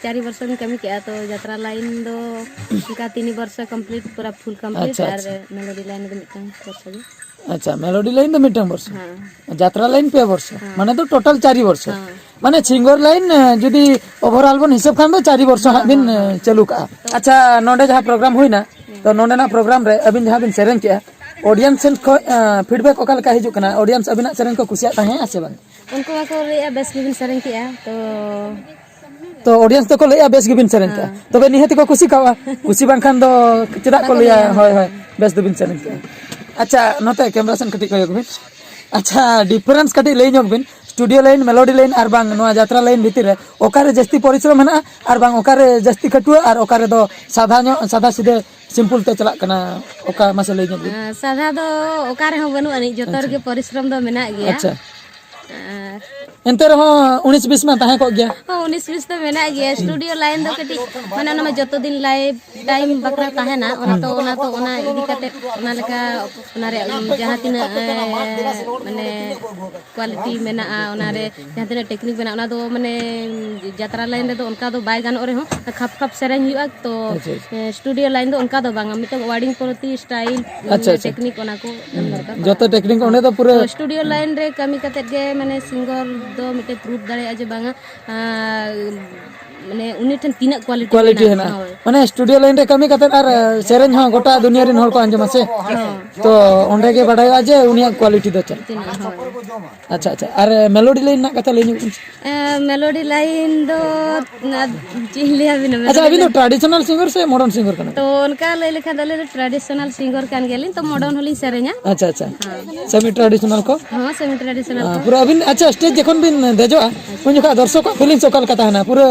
ᱪᱟᱨ ᱵᱚᱨᱥᱚ ᱞᱤᱧ ᱠᱟᱹᱢᱤ ᱠᱮᱜᱼᱟ, ᱛᱚ ᱡᱟᱛᱨᱟ ᱞᱟᱭᱤᱱ ᱫᱚ ᱚᱱᱠᱟ ᱛᱤᱱ ᱵᱚᱨᱥᱚ ᱠᱚᱢᱯᱞᱤᱴ, ᱯᱩᱨᱟᱹ ᱯᱷᱩᱞ ᱠᱚᱢᱯᱞᱤᱴ, ᱟᱪᱪᱷᱟ, ᱟᱨ ᱟᱪᱪᱷᱟ᱾ ᱢᱮᱞᱳᱰᱤ ᱞᱟᱭᱤᱱ ᱨᱮᱫᱚ ᱢᱤᱫᱴᱟᱝ ᱵᱚᱨᱥᱚ ᱜᱮ᱾ ᱟᱪᱪᱷᱟ, ᱢᱮᱞᱳᱰᱤ ᱞᱟᱭᱤᱱ ᱫᱚ ᱢᱤᱫᱴᱟᱝ ᱵᱚᱨᱥᱚ᱾ ᱦᱮᱸ᱾ ᱡᱟᱛᱨᱟ ᱞᱟᱭᱤᱱ ᱯᱮ ᱵᱚᱨᱥᱚ᱾ ᱦᱮᱸ᱾ ᱢᱟᱱᱮ ᱫᱚ ᱴᱳᱴᱟᱞ ᱪᱟᱨ ᱵᱚᱨᱥᱚ᱾ ᱦᱮᱸ᱾ ᱢᱟᱱᱮ ᱥᱤᱝᱜᱚᱨ ᱞᱟᱭᱤᱱ, ᱮ, ᱡᱩᱫᱤ ᱳᱵᱷᱟᱨᱚᱞ ᱵᱚᱱ ᱦᱤᱥᱟᱹᱵ ᱠᱷᱟᱱ ᱫᱚ ᱪᱟᱨ ᱵᱚᱨᱥᱚ ᱦᱮᱸ, ᱦᱟᱸᱜ ᱵᱤᱱ, ᱦᱮᱸ, ᱮ, ᱦᱮᱸ᱾ ᱪᱟᱹᱞᱩ ᱠᱟᱜᱼᱟ᱾ ᱛᱚ ᱟᱪᱪᱷᱟ, ᱱᱚᱰᱮ ᱡᱟᱦᱟᱸ ᱯᱨᱳᱜᱨᱟᱢ ᱦᱩᱭᱱᱟ, ᱦᱮᱸ᱾ ᱛᱚ ᱱᱚᱰᱮᱱᱟᱜ ᱯᱨᱳᱜᱨᱟᱢ ᱨᱮ ᱟᱹᱵᱤᱱ ᱡᱟᱦᱟᱸ ᱵᱤᱱ ᱥᱮᱨᱮᱧ ᱠᱮᱜᱼᱟ, ᱚᱰᱤᱭᱮᱱᱥ ᱥᱮᱱ ᱠᱷᱚᱱ, ᱮ, ᱯᱷᱤᱰᱵᱮᱠ ᱚᱠᱟ ᱞᱮᱠᱟ ᱦᱤᱡᱩᱜ ᱠᱟᱱᱟ? ᱚᱰᱤᱭᱮᱱᱥ ᱟᱹᱵᱤᱱᱟᱜ ᱥᱮᱨᱮᱧ ᱠᱚ ᱠᱩᱥᱤᱭᱟᱜ ᱛᱟᱦᱮᱸᱜᱼᱟ ᱥᱮ ᱵᱟᱝ? ᱩᱱᱠᱩ ᱢᱟᱠᱚ ᱞᱟᱹᱭᱮᱜᱼᱟ, ᱵᱮᱥ ᱜᱮᱵᱤᱱ ᱥᱮᱨᱮᱧ ᱠᱮᱜᱼᱟ, ᱛᱚ ᱛᱚ ᱚᱰᱤᱭᱮᱱᱥ ᱫᱚᱠᱚ ᱞᱟᱹᱭᱮᱜᱼᱟ, ᱵᱮᱥ ᱜᱮᱵᱤᱱ ᱥᱮᱨᱮᱧ ᱠᱮᱜᱼᱟ᱾ ᱦᱮᱸ᱾ ᱛᱚᱵᱮ ᱱᱤᱦᱟᱹᱛ ᱜᱮᱠᱚ ᱠᱩᱥᱤ ᱠᱟᱣᱟ᱾ ᱠᱩᱥᱤ ᱵᱟᱝᱠᱷᱟᱱ ᱫᱚ ᱪᱮᱫᱟᱜ ᱠᱚ ᱵᱟᱠᱚ ᱞᱟᱹᱭᱟ? ᱞᱟᱹᱭᱟ᱾ ᱦᱳᱭ, ᱦᱳᱭ, ᱵᱮᱥ ᱫᱚᱵᱤᱱ ᱥᱮᱨᱮᱧ ᱠᱮᱜᱼᱟ᱾ ᱟᱪᱪᱷᱟ, ᱱᱚᱛᱮ ᱠᱮᱢᱨᱟ ᱥᱮᱱ ᱠᱟᱹᱴᱤᱡ ᱠᱚᱭᱚᱜ ᱵᱤᱱ᱾ ᱟᱪᱪᱷᱟ, ᱰᱤᱯᱷᱟᱨᱮᱱᱥ ᱠᱟᱹᱴᱤᱡ ᱞᱟᱹᱭ ᱧᱚᱜ ᱵᱤᱱ, ᱥᱴᱩᱰᱤᱭᱳ ᱞᱟᱭᱤᱱ, ᱢᱮᱞᱳᱰᱤ ᱞᱟᱭᱤᱱ ᱟᱨ ᱵᱟᱝ ᱱᱚᱣᱟ ᱡᱟᱛᱨᱟ ᱞᱟᱭᱤᱱ ᱵᱷᱤᱛᱤᱨ ᱨᱮ ᱚᱠᱟᱨᱮ ᱡᱟᱹᱥᱛᱤ ᱯᱚᱨᱤᱥᱨᱚᱢ ᱢᱮᱱᱟᱜᱼᱟ ᱟᱨ ᱵᱟᱝ ᱚᱠᱟᱨᱮ ᱡᱟᱹᱥᱛᱤ ᱠᱷᱟᱹᱴᱩᱣᱟᱹ ᱟᱨ ᱚᱠᱟᱨᱮ ᱫᱚ ᱥᱟᱫᱷᱟ ᱧᱚᱜ, ᱥᱟᱫᱷᱟ ᱥᱤᱫᱷᱟᱹ ᱥᱤᱢᱯᱩᱞ ᱛᱮ ᱪᱟᱞᱟᱜ ᱠᱟᱱᱟ? ᱚᱠᱟ ᱢᱟᱥᱮ ᱞᱟᱹᱭ ᱧᱚᱜ ᱵᱤᱱ᱾ ᱟᱸ, ᱥᱟᱫᱷᱟ ᱫᱚ ᱚᱠᱟ ᱨᱮᱦᱚᱸ ᱵᱟᱹᱱᱩᱜ ᱟᱹᱱᱤᱡ, ᱡᱚᱛᱚ ᱟᱪᱪᱷᱟ᱾ ᱨᱮᱜᱮ ᱯᱚᱨᱤᱥᱨᱚᱢ ᱫᱚ ᱢᱮᱱᱟᱜ ᱜᱮᱭᱟ᱾ ᱟᱪᱪᱷᱟ᱾ ᱟᱨ ᱮᱱᱛᱮ ᱨᱮᱦᱚᱸ ᱩᱱᱤᱥ ᱵᱤᱥ ᱢᱟ ᱛᱟᱦᱮᱸ ᱠᱚᱜ ᱜᱮᱭᱟ᱾ ᱦᱚᱸ, ᱩᱱᱤᱥ ᱵᱤᱥ ᱫᱚ ᱢᱮᱱᱟᱜ ᱜᱮᱭᱟ᱾ ᱥᱴᱩᱰᱤᱭᱳ ᱞᱟᱭᱤᱱ ᱫᱚ ᱠᱟᱹᱴᱤᱡ, ᱢᱟᱱᱮ, ᱚᱱᱟ ᱢᱟ ᱡᱚᱛᱚ ᱫᱤᱱ ᱞᱟᱭᱤᱵᱷ ᱴᱟᱭᱤᱢ ᱵᱟᱠᱷᱨᱟ ᱛᱟᱦᱮᱱᱟ, ᱚᱱᱟ ᱦᱩᱸ᱾ ᱛᱚ, ᱚᱱᱟ ᱛᱚ, ᱚᱱᱟ ᱤᱫᱤ ᱠᱟᱛᱮ, ᱚᱱᱟ ᱞᱮᱠᱟ, ᱚᱱᱟ ᱨᱮᱭᱟᱜ ᱡᱟᱦᱟᱸ ᱛᱤᱱᱟᱹᱜ, ᱮ, ᱢᱟᱱᱮ, ᱠᱣᱟᱞᱤᱴᱤ ᱢᱮᱱᱟᱜᱼᱟ, ᱚᱱᱟ ᱨᱮ ᱡᱟᱦᱟᱸ ᱛᱤᱱᱟᱹᱜ ᱴᱮᱠᱱᱤᱠ ᱢᱮᱱᱟᱜᱼᱟ, ᱚᱱᱟ ᱫᱚ, ᱢᱟᱱᱮ, ᱡᱟᱛᱨᱟ ᱞᱟᱭᱤᱱ ᱨᱮᱫᱚ ᱚᱱᱠᱟ ᱫᱚ ᱵᱟᱭ ᱜᱟᱱᱚᱜ ᱨᱮᱦᱚᱸ, ᱠᱷᱟᱯ ᱠᱷᱟᱯ ᱥᱮᱨᱮᱧ ᱦᱩᱭᱩᱜᱼᱟ ᱛᱚ, ᱟᱪᱪᱷᱟ, ᱟᱪᱪᱷᱟ᱾ ᱮ, ᱥᱴᱩᱰᱤᱭᱳ ᱞᱟᱭᱤᱱ ᱫᱚ ᱚᱱᱠᱟ ᱫᱚ ᱵᱟᱝᱟ, ᱢᱤᱫᱴᱟᱝ ᱣᱟᱨᱰᱤᱝ ᱯᱨᱚᱛᱤ ᱥᱴᱟᱭᱤᱞ, ᱟᱪᱪᱷᱟ, ᱟᱪᱪᱷᱟ᱾ ᱴᱮᱠᱱᱤᱠ, ᱚᱱᱟ ᱠᱚ ᱮᱢ ᱦᱩᱸ, ᱫᱚᱨᱠᱟᱨ ᱡᱚᱛᱚ ᱯᱟᱲᱟᱜᱼᱟ᱾ ᱴᱮᱠᱱᱤᱠ ᱚᱸᱰᱮ ᱫᱚ ᱯᱩᱨᱟᱹ ᱛᱚ, ᱥᱴᱩᱰᱤᱭᱳ ᱦᱩᱸ᱾ ᱞᱟᱭᱤᱱ ᱨᱮ ᱠᱟᱹᱢᱤ ᱠᱟᱛᱮᱫ ᱜᱮ, ᱢᱟᱱᱮ, ᱥᱤᱝᱜᱚᱨ ᱫᱚ ᱢᱤᱫᱴᱮᱱ ᱯᱨᱩᱯ ᱫᱟᱲᱮᱭᱟᱜᱼᱟ ᱡᱮ ᱵᱟᱝᱟ, ᱟᱸ, ᱢᱟᱱᱮ, ᱩᱱᱤ ᱴᱷᱮᱱ ᱛᱤᱱᱟᱹᱜ ᱠᱣᱟᱞᱤᱴᱤ ᱠᱣᱟᱞᱤᱴᱤ ᱢᱮᱱᱟᱜᱼᱟ᱾ ᱦᱮᱱᱟᱜᱼᱟ᱾ ᱦᱳᱭ᱾ ᱢᱟᱱᱮ ᱥᱴᱩᱰᱤᱭᱳ ᱞᱟᱭᱤᱱ ᱨᱮ ᱠᱟᱹᱢᱤ ᱠᱟᱛᱮ ᱟᱨ ᱥᱮᱨᱮᱧ ᱦᱚᱸ ᱜᱚᱴᱟ ᱫᱩᱱᱤᱭᱟᱹ ᱨᱮᱱ ᱦᱚᱲ ᱠᱚ ᱟᱸᱡᱚᱢᱟ ᱥᱮ? ᱦᱚᱸ᱾ ᱛᱚ ᱚᱸᱰᱮ ᱜᱮ ᱵᱟᱰᱟᱭᱚᱜᱼᱟ ᱡᱮ ᱩᱱᱤᱭᱟᱜ ᱠᱣᱟᱞᱤᱴᱤ ᱫᱚ ᱪᱮᱫ᱾ ᱛᱤᱱᱟᱹᱜ, ᱦᱳᱭ᱾ ᱟᱪᱪᱷᱟ, ᱟᱪᱪᱷᱟ᱾ ᱟᱨ ᱢᱮᱞᱳᱰᱤ ᱞᱟᱭᱤᱱ ᱨᱮᱱᱟᱜ ᱠᱟᱛᱷᱟ ᱞᱟᱹᱭ ᱧᱚᱜ ᱵᱤᱱ ᱥᱮ᱾ ᱮᱸ, ᱢᱮᱞᱳᱰᱤ ᱞᱟᱭᱤᱱ ᱫᱚ ᱟᱨ ᱪᱮᱫ ᱤᱧ ᱞᱟᱹᱭᱟ ᱵᱤᱱᱟ, ᱟᱪᱪᱷᱟ, ᱢᱮᱞᱳᱰᱤ ᱟᱹᱵᱤᱱ ᱫᱚ ᱞᱟᱭᱤᱱ ᱴᱨᱟᱰᱤᱥᱚᱱᱟᱞ ᱥᱤᱝᱜᱟᱨ ᱥᱮ ᱢᱚᱰᱟᱨᱱ ᱥᱤᱝᱜᱟᱨ ᱠᱟᱱᱟ? ᱛᱚ ᱚᱱᱠᱟ ᱞᱟᱹᱭ ᱞᱮᱠᱷᱟᱱ ᱫᱚ ᱟᱹᱞᱤᱧ ᱫᱚ ᱴᱨᱟᱰᱤᱥᱚᱱᱟᱞ ᱥᱤᱝᱜᱟᱨ ᱠᱟᱱ ᱜᱮᱭᱟᱞᱤᱧ, ᱛᱚ ᱢᱚᱰᱟᱨᱱ ᱦᱚᱸᱞᱤᱧ ᱥᱮᱨᱮᱧᱟ᱾ ᱟᱪᱪᱷᱟ, ᱟᱪᱪᱷᱟ᱾ ᱦᱮᱸ᱾ ᱥᱮᱢᱤ ᱴᱨᱟᱰᱤᱥᱚᱱᱟᱞ ᱠᱚ? ᱦᱚᱸ, ᱥᱮᱢᱤ ᱴᱨᱟᱰᱤᱥᱚᱱᱟᱞ ᱟᱸ, ᱠᱚ᱾ ᱯᱩᱨᱟᱹ ᱟᱹᱵᱤᱱ, ᱟᱪᱪᱷᱟ, ᱥᱴᱮᱡᱽ ᱡᱚᱠᱷᱚᱱ ᱵᱤᱱ ᱫᱮᱡᱚᱜᱼᱟ, ᱩᱱ ᱡᱚᱠᱷᱚᱱ ᱫᱚᱨᱥᱚᱠ ᱠᱚᱣᱟᱜ ᱯᱷᱤᱞᱤᱝᱥ ᱚᱠᱟ ᱞᱮᱠᱟ ᱛᱟᱦᱮᱱᱟ? ᱯᱩᱨᱟᱹ,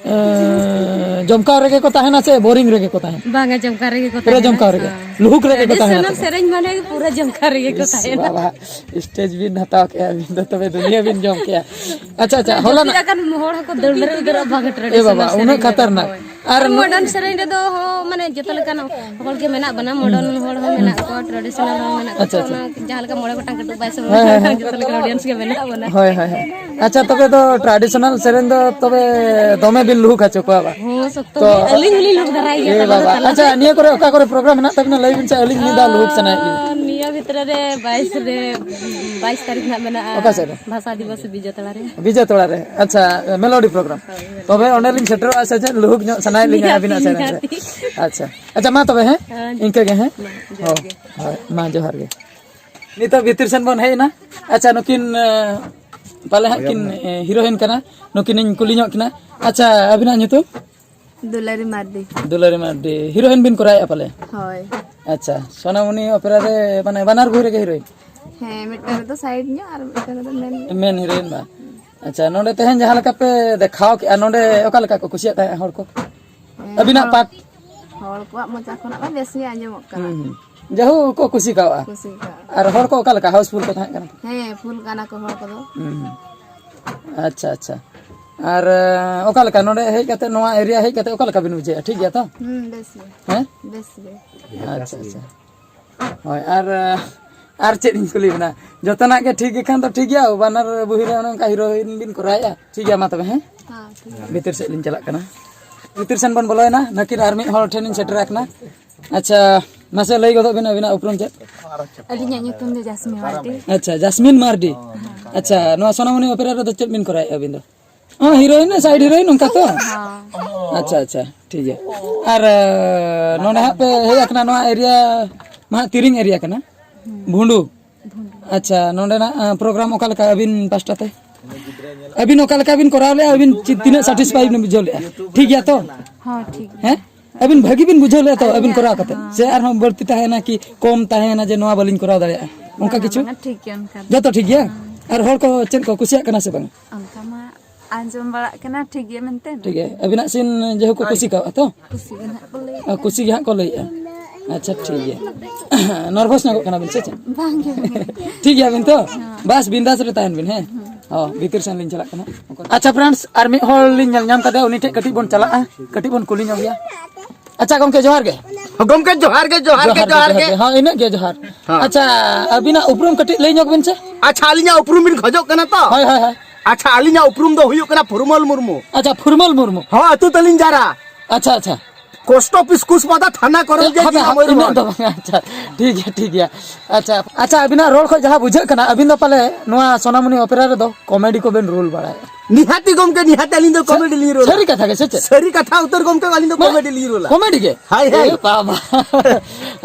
ᱟᱸ, ᱡᱚᱢᱠᱟᱣ ᱨᱮᱜᱮ ᱠᱚ ᱛᱟᱦᱮᱱᱟ ᱥᱮ ᱵᱳᱨᱤᱝ ᱨᱮᱜᱮ ᱠᱚ ᱛᱟᱦᱮᱱᱟ? ᱵᱟᱝᱟ, ᱡᱚᱢᱠᱟᱣ ᱨᱮᱜᱮ ᱠᱚ ᱯᱩᱨᱟᱹ ᱛᱟᱦᱮᱱᱟ᱾ ᱡᱚᱢᱠᱟᱣ ᱨᱮᱜᱮ? ᱦᱮᱸ᱾ ᱞᱩᱦᱩᱠ ᱨᱮᱜᱮ ᱠᱚ ᱛᱟᱦᱮᱱᱟ ᱴᱨᱟᱰᱤᱥᱚᱱᱟᱞ ᱛᱚ? ᱥᱮᱨᱮᱧ ᱢᱟᱱᱮ ᱜᱮ ᱯᱩᱨᱟᱹ ᱡᱚᱢᱠᱟᱣ ᱨᱮᱜᱮ ᱠᱚ ᱤᱥ ᱛᱟᱦᱮᱱᱟ᱾ ᱵᱟᱵᱟ, ᱥᱴᱮᱡᱽ ᱵᱤᱱ ᱦᱟᱛᱟᱣ ᱠᱮᱜᱼᱟ, ᱟᱹᱵᱤᱱ ᱫᱚ ᱛᱚᱵᱮ ᱫᱩᱱᱤᱭᱟᱹ ᱵᱤᱱ ᱡᱚᱢ ᱠᱮᱜᱼᱟ᱾ ᱟᱪᱪᱷᱟ, ᱟᱪᱪᱷᱟ, ᱢᱟᱱᱮ ᱦᱚᱞᱟᱱᱟᱜ ᱡᱟᱹᱯᱤᱫ ᱟᱠᱟᱱ ᱦᱚᱲ ᱦᱚᱸᱠᱚ ᱫᱟᱹᱲ ᱵᱮᱨᱮᱫ ᱩᱛᱟᱹᱨᱚᱜᱼᱟ, ᱵᱟᱝᱟ ᱮ ᱵᱟᱵᱟ, ᱴᱨᱟᱰᱤᱥᱚᱱᱟᱞ ᱩᱱᱟᱹᱜ ᱥᱮᱨᱮᱧ ᱨᱮᱫᱚ᱾ ᱠᱷᱟᱛᱟᱨᱱᱟᱠ᱾ ᱦᱳᱭ᱾ ᱟᱨ ᱟᱨ ᱱᱚ- ᱢᱚᱰᱟᱨᱱ ᱥᱮᱨᱮᱧ ᱨᱮᱫᱚ ᱦᱚᱸ, ᱢᱟᱱᱮ, ᱡᱚᱛᱚ ᱞᱮᱠᱟᱱ ᱦᱚᱲ ᱜᱮ ᱢᱮᱱᱟᱜ ᱵᱚᱱᱟ, ᱢᱚᱰᱟᱨᱱ ᱦᱚᱲ ᱦᱚᱸ ᱢᱮᱱᱟᱜ ᱠᱚᱣᱟ, ᱴᱨᱟᱰᱤᱥᱚᱱᱟᱞ ᱦᱚᱸ ᱢᱮᱱᱟᱜ ᱛᱚ, ᱠᱚᱣᱟ, ᱚᱱᱟ ᱡᱟᱦᱟᱸ ᱞᱮᱠᱟ ᱢᱚᱬᱮ ᱜᱚᱴᱟᱝ ᱠᱟᱹᱴᱩᱵ ᱵᱟᱭ ᱥᱚᱢᱚᱭ ᱦᱮᱸ, ᱦᱮᱸ, ᱦᱮᱸ᱾ ᱡᱚᱛᱚ ᱞᱮᱠᱟᱱ ᱚᱰᱤᱭᱮᱱᱥ ᱜᱮ ᱢᱮᱱᱟᱜ ᱵᱚᱱᱟ᱾ ᱦᱳᱭ, ᱦᱳᱭ, ᱦᱳᱭ᱾ ᱟᱪᱪᱷᱟ, ᱛᱚᱵᱮ ᱫᱚ ᱴᱨᱟᱰᱤᱥᱚᱱᱟᱞ ᱥᱮᱨᱮᱧ ᱫᱚ ᱛᱚᱵᱮ ᱫᱚᱢᱮ ᱵᱤᱱ ᱞᱩᱦᱩᱠ ᱦᱚᱪᱚ ᱠᱚᱣᱟ ᱵᱟ? ᱦᱚᱸ, ᱥᱚᱠᱛᱚ ᱛᱚ ᱜᱮ᱾ ᱟᱹᱞᱤᱧ ᱦᱚᱸᱞᱤᱧ ᱞᱩᱦᱩᱠ ᱫᱷᱟᱨᱟᱭ ᱜᱮᱭᱟ ᱮ ᱛᱟᱞᱟ ᱵᱟᱵᱟ, ᱫᱚ ᱛᱟᱞᱟ ᱟᱪᱪᱷᱟ, ᱨᱮ᱾ ᱱᱤᱭᱟᱹ ᱠᱚᱨᱮ ᱚᱠᱟ ᱠᱚᱨᱮ ᱯᱨᱳᱜᱨᱟᱢ ᱢᱮᱱᱟᱜ ᱛᱟᱵᱤᱱᱟ? ᱞᱟᱹᱭ ᱵᱤᱱ ᱥᱮ, ᱟᱹᱞᱤᱧ ᱢᱤᱫ ᱫᱷᱟᱣ ᱞᱩᱦᱩᱠ ᱥᱟᱱᱟᱭᱮᱫ ᱞᱤᱧᱟ᱾ ᱟᱸ, ᱱᱤᱭᱟᱹ ᱵᱷᱤᱛᱨᱤ ᱨᱮ ᱵᱟᱭᱤᱥ ᱨᱮ, ᱵᱟᱭᱤᱥ ᱛᱟᱹᱨᱤᱠᱷ ᱱᱟᱜ ᱢᱮᱱᱟᱜᱼᱟ᱾ ᱚᱠᱟ ᱥᱮᱫ ᱨᱮ? ᱵᱷᱟᱥᱟ ᱫᱤᱵᱚᱥ ᱵᱤᱡᱚᱭ ᱛᱟᱲᱟ ᱨᱮ᱾ ᱵᱤᱡᱚᱭ ᱛᱚᱲᱟ ᱨᱮ? ᱟᱪᱪᱷᱟ, ᱢᱮᱞᱳᱰᱤ ᱯᱨᱳᱜᱨᱟᱢ᱾ ᱦᱳᱭ, ᱢᱮᱞᱳᱰᱤ᱾ ᱛᱚᱵᱮ ᱚᱸᱰᱮ ᱞᱤᱧ ᱥᱮᱴᱮᱨᱚᱜᱼᱟ ᱥᱮ ᱪᱮᱫ? ᱞᱩᱦᱩᱠ ᱧᱚᱜ ᱥᱟᱱᱟᱭᱮᱫ ᱞᱤᱧᱟ ᱱᱤᱦᱟᱹᱛᱤ, ᱟᱹᱵᱤᱱᱟᱜ ᱥᱮᱨᱮᱧ ᱨᱮ᱾ ᱱᱤᱦᱟᱹᱛᱤ᱾ ᱟᱪᱪᱷᱟ, ᱟᱪᱪᱷᱟ, ᱢᱟ ᱛᱚᱵᱮ, ᱦᱮᱸ, ᱦᱮᱸ, ᱤᱱᱠᱟᱹ ᱜᱮ, ᱦᱮᱸ᱾ ᱢᱟ, ᱡᱚᱦᱟᱨ ᱦᱳᱭ, ᱜᱮ᱾ ᱦᱳᱭ, ᱢᱟ ᱡᱚᱦᱟᱨ ᱜᱮ᱾ ᱱᱤᱛᱚᱜ ᱵᱷᱤᱛᱤᱨ ᱥᱮᱱ ᱵᱚᱱ ᱦᱮᱡ ᱮᱱᱟ᱾ ᱟᱪᱪᱷᱟ, ᱱᱩᱠᱤᱱ, ᱮ, ᱯᱟᱞᱮ ᱦᱟᱸᱜ ᱠᱤᱱ, ᱮ, ᱦᱤᱨᱳᱭᱤᱱ ᱠᱟᱱᱟ᱾ ᱱᱩᱠᱤᱱᱤᱧ ᱠᱩᱞᱤ ᱧᱚᱜ ᱠᱤᱱᱟ᱾ ᱟᱪᱪᱷᱟ, ᱟᱹᱵᱤᱱᱟᱜ ᱧᱩᱛᱩᱢ? ᱫᱩᱞᱟᱨᱤ ᱢᱟᱨᱰᱤ᱾ ᱫᱩᱞᱟᱨᱤ ᱢᱟᱨᱰᱤ᱾ ᱦᱤᱨᱳᱭᱤᱱ ᱵᱤᱱ ᱠᱚᱨᱟᱣᱮᱫᱼᱟ ᱯᱟᱞᱮ? ᱦᱳᱭ᱾ ᱟᱪᱪᱷᱟ, ᱥᱳᱱᱟᱢᱩᱱᱤ ᱚᱯᱮᱨᱟ ᱨᱮ, ᱢᱟᱱᱮ, ᱵᱟᱱᱟᱨ ᱵᱳᱭ ᱨᱮᱜᱮ ᱦᱤᱨᱳᱭᱤᱱ? ᱦᱮᱸ, ᱢᱤᱫᱴᱟᱝ ᱨᱮᱫᱚ ᱥᱟᱭᱤᱰ ᱧᱚᱜ ᱟᱨ ᱢᱤᱫᱴᱟᱝ ᱨᱮᱫᱚ ᱢᱮᱱ ᱧᱚᱜ᱾ ᱢᱮᱱ ᱦᱤᱨᱳᱭᱤᱱ ᱵᱟ? ᱟᱪᱪᱷᱟ, ᱱᱚᱰᱮ ᱛᱮᱦᱮᱧ ᱡᱟᱦᱟᱸ ᱞᱮᱠᱟ ᱯᱮ ᱫᱮᱠᱷᱟᱣ ᱠᱮᱜᱼᱟ, ᱱᱚᱰᱮ ᱚᱠᱟ ᱞᱮᱠᱟ ᱠᱚ ᱠᱩᱥᱤᱭᱟᱜ ᱛᱟᱦᱮᱸᱫ ᱦᱚᱲ ᱠᱚ? ᱦᱮᱸ, ᱟᱹᱵᱤᱱᱟᱜ ᱦᱚᱲ, ᱯᱟᱴ? ᱦᱚᱲ ᱠᱚᱣᱟᱜ ᱢᱚᱪᱟ ᱠᱷᱚᱱᱟᱜ ᱢᱟ ᱵᱮᱥ ᱜᱮ ᱟᱸᱡᱚᱢᱚᱜ ᱠᱟᱱᱟ᱾ ᱦᱩᱸ, ᱦᱩᱸ᱾ ᱡᱟᱭᱦᱳᱠ, ᱠᱚ ᱠᱩᱥᱤ ᱠᱟᱣᱟ᱾ ᱠᱩᱥᱤ ᱠᱟᱣᱟ᱾ ᱟᱨ ᱦᱚᱲ ᱠᱚ ᱚᱠᱟ ᱞᱮᱠᱟ, ᱦᱟᱣᱩᱥᱯᱷᱩᱞ ᱠᱚ ᱛᱟᱦᱮᱸ ᱠᱟᱱᱟ? ᱦᱮᱸ, ᱯᱷᱩᱞ ᱠᱟᱱᱟ ᱠᱚ ᱦᱚᱲ ᱠᱚᱫᱚ᱾ ᱦᱩᱸ, ᱦᱩᱸ᱾ ᱟᱪᱪᱷᱟ, ᱟᱪᱪᱷᱟ᱾ ᱟᱨ, ᱮ, ᱚᱠᱟ ᱞᱮᱠᱟ ᱱᱚᱰᱮ ᱦᱮᱡ ᱠᱟᱛᱮ, ᱱᱚᱣᱟ ᱮᱨᱤᱭᱟ ᱦᱮᱡ ᱠᱟᱛᱮ ᱚᱠᱟ ᱞᱮᱠᱟ ᱵᱤᱱ ᱵᱩᱡᱷᱟᱹᱣᱮᱫᱼᱟ? ᱴᱷᱤᱠ ᱜᱮᱭᱟ ᱛᱚ? ᱦᱩᱸ, ᱵᱮᱥ ᱜᱮ᱾ ᱦᱮᱸ? ᱵᱮᱥ ᱟᱪᱪᱷᱟ, ᱜᱮ᱾ ᱟᱪᱪᱷᱟ᱾ ᱦᱳᱭ, ᱟᱨ, ᱮ, ᱟᱨ ᱪᱮᱫ ᱤᱧ ᱠᱩᱞᱤ ᱵᱮᱱᱟ? ᱡᱚᱛᱚᱱᱟᱜ ᱜᱮ ᱴᱷᱤᱠ ᱜᱮ ᱠᱷᱟᱱ ᱫᱚ ᱴᱷᱤᱠ ᱜᱮᱭᱟ᱾ ᱵᱟᱱᱟᱨ ᱵᱩᱦᱤ ᱨᱮ ᱚᱱᱮ ᱚᱱᱠᱟ ᱦᱤᱨᱳᱭᱤᱱ ᱵᱤᱱ ᱠᱚᱨᱟᱣᱮᱫᱼᱟ? ᱴᱷᱤᱠ ᱜᱮᱭᱟ, ᱢᱟ ᱛᱚᱵᱮ, ᱦᱮᱸ? ᱦᱮᱸ, ᱴᱷᱤᱠ ᱜᱮᱭᱟ᱾ ᱵᱷᱤᱛᱤᱨ ᱥᱮᱫ ᱞᱤᱧ ᱪᱟᱞᱟᱜ ᱠᱟᱱᱟ᱾ ᱵᱷᱤᱛᱤᱨ ᱥᱮᱱ ᱵᱚᱱ ᱵᱚᱞᱚᱭᱮᱱᱟ᱾ ᱱᱟᱹᱠᱤᱱ ᱟᱨ ᱢᱤᱫ ᱦᱚᱲ ᱴᱷᱮᱱ ᱤᱧ ᱥᱮᱴᱮᱨ ᱟᱠᱟᱱᱟ᱾ ᱟᱪᱪᱷᱟ, ᱢᱟᱥᱮ ᱞᱟᱹᱭ ᱜᱚᱫᱚᱜ ᱵᱤᱱ, ᱟᱹᱵᱤᱱᱟᱜ ᱩᱯᱨᱩᱢ ᱪᱮᱫ? ᱟᱹᱞᱤᱧᱟᱜ ᱧᱩᱛᱩᱢ ᱫᱚ ᱡᱟᱥᱢᱤ ᱢᱟᱨᱰᱤ᱾ ᱟᱪᱪᱷᱟ, ᱡᱟᱥᱢᱤᱱ ᱢᱟᱨᱰᱤ᱾ ᱟᱪᱪᱷᱟ, ᱱᱚᱣᱟ ᱥᱳᱱᱟᱢᱩᱱᱤ ᱚᱯᱮᱨᱟ ᱨᱮᱫᱚ ᱪᱮᱫ ᱵᱤᱱ ᱠᱚᱨᱟᱣᱮᱫᱼᱟ ᱟᱹᱵᱤᱱ ᱫᱚ? ᱦᱚᱸ, ᱦᱤᱨᱳᱭᱤᱱ, ᱥᱟᱭᱤᱰ ᱦᱤᱨᱳᱭᱤᱱ, ᱚᱱᱠᱟ ᱛᱚ? ᱦᱚᱸ᱾ ᱟᱪᱪᱷᱟ, ᱟᱪᱪᱷᱟ, ᱴᱷᱤᱠ᱾ ᱴᱷᱤᱠ ᱜᱮᱭᱟ᱾ ᱟᱨ ᱱᱚᱰᱮ ᱦᱟᱸᱜ ᱯᱮ ᱦᱮᱡ ᱟᱠᱟᱱᱟ, ᱱᱚᱣᱟ ᱮᱨᱤᱭᱟ ᱢᱟ ᱦᱟᱸᱜ ᱛᱤᱨᱤᱝ ᱮᱨᱤᱭᱟ ᱠᱟᱱᱟ, ᱵᱷᱩᱸᱰᱩ᱾ ᱟᱪᱪᱷᱟ, ᱱᱚᱰᱮᱱᱟᱜ ᱯᱨᱳᱜᱨᱟᱢ ᱚᱠᱟ ᱞᱮᱠᱟ ᱟᱹᱵᱤᱱ ᱯᱟᱥᱴᱟ ᱛᱮ? ᱟᱹᱵᱤᱱ ᱚᱠᱟ ᱞᱮᱠᱟ ᱵᱤᱱ ᱠᱚᱨᱟᱣ ᱞᱮᱜᱼᱟ, ᱟᱹᱵᱤᱱ ᱪᱮᱫ, ᱛᱤᱱᱟᱹᱜ ᱥᱟᱴᱤᱥᱯᱷᱟᱭ ᱵᱤᱱ ᱵᱩᱡᱷᱟᱹᱣ ᱞᱮᱜᱼᱟ? ᱴᱷᱤᱠ ᱜᱮᱭᱟ ᱛᱚ? ᱦᱚᱸ, ᱴᱷᱤᱠ ᱜᱮᱭᱟ᱾ ᱦᱮᱸ? ᱟᱹᱵᱤᱱ ᱵᱷᱟᱹᱜᱤ ᱵᱤᱱ ᱵᱩᱡᱷᱟᱹᱣ ᱞᱮᱜᱼᱟ ᱛᱚ, ᱟᱹᱵᱤᱱ ᱠᱚᱨᱟᱣ ᱠᱟᱛᱮ? ᱥᱮ ᱟᱨᱦᱚᱸ ᱵᱟᱹᱲᱛᱤ ᱛᱟᱦᱮᱱᱟ ᱠᱤ ᱠᱚᱢ ᱛᱟᱦᱮᱱᱟ ᱡᱮ ᱱᱚᱣᱟ ᱵᱟᱹᱞᱤᱧ ᱠᱚᱨᱟᱣ ᱫᱟᱲᱮᱭᱟᱜᱼᱟ, ᱚᱱᱠᱟ ᱵᱟᱝᱟ, ᱠᱤᱪᱷᱩ? ᱵᱟᱝᱟ, ᱴᱷᱤᱠ ᱜᱮᱭᱟ ᱚᱱᱠᱟ ᱫᱚ᱾ ᱡᱚᱛᱚ ᱴᱷᱤᱠ ᱜᱮᱭᱟ? ᱦᱮᱸ᱾ ᱟᱨ ᱦᱚᱲ ᱠᱚ ᱪᱮᱫ ᱠᱚ ᱠᱩᱥᱤᱭᱟᱜ ᱠᱟᱱᱟ ᱥᱮ ᱵᱟᱝ? ᱚᱱᱠᱟ ᱢᱟ ᱟᱸᱡᱚᱢ ᱵᱟᱲᱟᱜ ᱠᱟᱱᱟ, ᱴᱷᱤᱠ ᱜᱮᱭᱟ ᱢᱮᱱᱛᱮ᱾ ᱴᱷᱤᱠ ᱜᱮᱭᱟ, ᱟᱹᱵᱤᱱᱟᱜ ᱥᱤᱱ ᱡᱮᱦᱩ ᱠᱚ ᱠᱩᱥᱤ ᱠᱟᱣᱟ ᱛᱚ? ᱠᱩᱥᱤ ᱜᱮ ᱱᱟᱦᱟᱜ ᱠᱚ ᱞᱟᱹᱭᱮᱫ᱾ ᱟᱨ ᱠᱩᱥᱤ ᱜᱮ ᱦᱟᱸᱜ ᱠᱚ ᱞᱟᱹᱭᱮᱫᱼᱟ᱾ ᱟᱪᱪᱷᱟ, ᱴᱷᱤᱠ ᱜᱮᱭᱟ᱾ ᱱᱟᱨᱵᱷᱟᱥ ᱧᱚᱜᱚᱜ ᱠᱟᱱᱟ ᱵᱤᱱ ᱥᱮ ᱪᱮᱫ? ᱵᱟᱝ ᱜᱮ, ᱵᱟᱝ ᱜᱮ᱾ ᱴᱷᱤᱠ ᱜᱮᱭᱟ ᱵᱤᱱ ᱛᱚ? ᱦᱮᱸ᱾ ᱵᱟᱥ ᱵᱤᱱᱫᱟᱥ ᱨᱮ ᱛᱟᱦᱮᱱ ᱵᱤᱱ, ᱦᱮᱸ? ᱦᱚᱸ, ᱵᱷᱤᱛᱤᱨ ᱥᱮᱱ ᱞᱤᱧ ᱪᱟᱞᱟᱜ ᱠᱟᱱᱟ᱾ ᱟᱪᱪᱷᱟ friends, ᱟᱨ ᱢᱤᱫ ᱦᱚᱲ ᱞᱤᱧ ᱧᱮᱞ ᱧᱟᱢ ᱠᱟᱫᱮᱭᱟ, ᱩᱱᱤ ᱴᱷᱮᱡ ᱠᱟᱹᱴᱤᱡ ᱵᱚᱱ ᱪᱟᱞᱟᱜᱼᱟ, ᱠᱟᱹᱴᱤᱡ ᱵᱚᱱ ᱠᱩᱞᱤ ᱧᱚᱜ ᱜᱮᱭᱟ᱾ ᱟᱪᱪᱷᱟ ᱜᱚᱢᱠᱮ, ᱡᱚᱦᱟᱨ ᱜᱮ᱾ ᱜᱚᱢᱠᱮ, ᱡᱚᱦᱟᱨ ᱜᱮ, ᱡᱚᱦᱟᱨ ᱜᱮ, ᱡᱚᱦᱟᱨ ᱜᱮ᱾ ᱦᱚᱸ, ᱤᱱᱟᱹᱜ ᱜᱮ ᱡᱚᱦᱟᱨ᱾ ᱦᱮᱸ᱾ ᱟᱪᱪᱷᱟ, ᱟᱹᱵᱤᱱᱟᱜ ᱩᱯᱨᱩᱢ ᱠᱟᱹᱴᱤᱡ ᱞᱟᱹᱭ ᱧᱚᱜ ᱵᱤᱱ ᱥᱮ᱾ ᱟᱪᱪᱷᱟ, ᱟᱹᱞᱤᱧᱟᱜ ᱩᱯᱨᱩᱢ ᱵᱤᱱ ᱠᱷᱚᱡᱚᱜ ᱠᱟᱱᱟ ᱛᱚ? ᱦᱳᱭ, ᱦᱳᱭ, ᱦᱳᱭ᱾ ᱟᱪᱪᱷᱟ, ᱟᱹᱞᱤᱧᱟᱜ ᱩᱯᱨᱩᱢ ᱫᱚ ᱦᱩᱭᱩᱜ ᱠᱟᱱᱟ ᱯᱷᱩᱨᱢᱚᱞ ᱢᱩᱨᱢᱩ᱾ ᱟᱪᱪᱷᱟ, ᱯᱷᱩᱨᱢᱚᱞ ᱢᱩᱨᱢᱩ᱾ ᱦᱚᱸ, ᱟᱹᱛᱩ ᱛᱟᱹᱞᱤᱧ ᱡᱟᱨᱟ᱾ ᱟᱪᱪᱷᱟ, ᱟᱪᱪᱷᱟ᱾ ᱠᱚᱥᱴ ᱚᱯᱷᱤᱥ ᱠᱩᱥᱢᱟᱫᱟ ᱛᱷᱟᱱᱟ ᱠᱚᱨᱚᱞ ᱜᱮ ᱦᱟᱯᱮ, ᱡᱤᱞᱟ ᱦᱟᱯᱮ, ᱤᱱᱟᱹᱜ ᱢᱚᱭᱩᱨᱵᱷᱚᱸᱡᱽ᱾ ᱫᱚ ᱵᱟᱝ᱾ ᱟᱪᱪᱷᱟ, ᱴᱷᱤᱠ ᱜᱮᱭᱟ, ᱴᱷᱤᱠ ᱜᱮᱭᱟ᱾ ᱟᱪᱪᱷᱟ, ᱟᱪᱪᱷᱟ, ᱟᱹᱵᱤᱱᱟᱜ ᱨᱚᱲ ᱠᱷᱚᱡ ᱡᱟᱦᱟᱸ ᱵᱩᱡᱷᱟᱹᱜ ᱠᱟᱱᱟ, ᱟᱹᱵᱤᱱ ᱫᱚ ᱯᱟᱞᱮ ᱱᱚᱣᱟ ᱥᱳᱱᱟᱢᱩᱱᱤ ᱚᱯᱮᱨᱟ ᱨᱮᱫᱚ ᱠᱚᱢᱮᱰᱤ ᱠᱚᱵᱮᱱ ᱨᱳᱞ ᱵᱟᱲᱟᱭᱟ᱾ ᱱᱤᱦᱟᱹᱛᱤ ᱜᱚᱢᱠᱮ, ᱱᱤᱦᱟᱹᱛᱤ ᱟᱹᱞᱤᱧ ᱫᱚ ᱥᱟ-, ᱠᱚᱢᱮᱰᱤ ᱞᱤᱧ ᱨᱳᱞᱟ᱾ ᱥᱟᱹᱨᱤ ᱠᱟᱛᱷᱟ ᱜᱮ ᱥᱮ ᱪᱮᱫ? ᱥᱟᱹᱨᱤ ᱠᱟᱛᱷᱟ ᱩᱛᱟᱹᱨ ᱜᱚᱢᱠᱮ, ᱟᱹᱞᱤᱧ ᱫᱚ ᱢᱟ-, ᱠᱚᱢᱮᱰᱤ ᱞᱤᱧ ᱨᱳᱞᱟ᱾ ᱠᱚᱢᱮᱰᱤ ᱜᱮ? ᱦᱟᱭ, ᱦᱟᱭ᱾ ᱮ ᱵᱟᱵᱟ᱾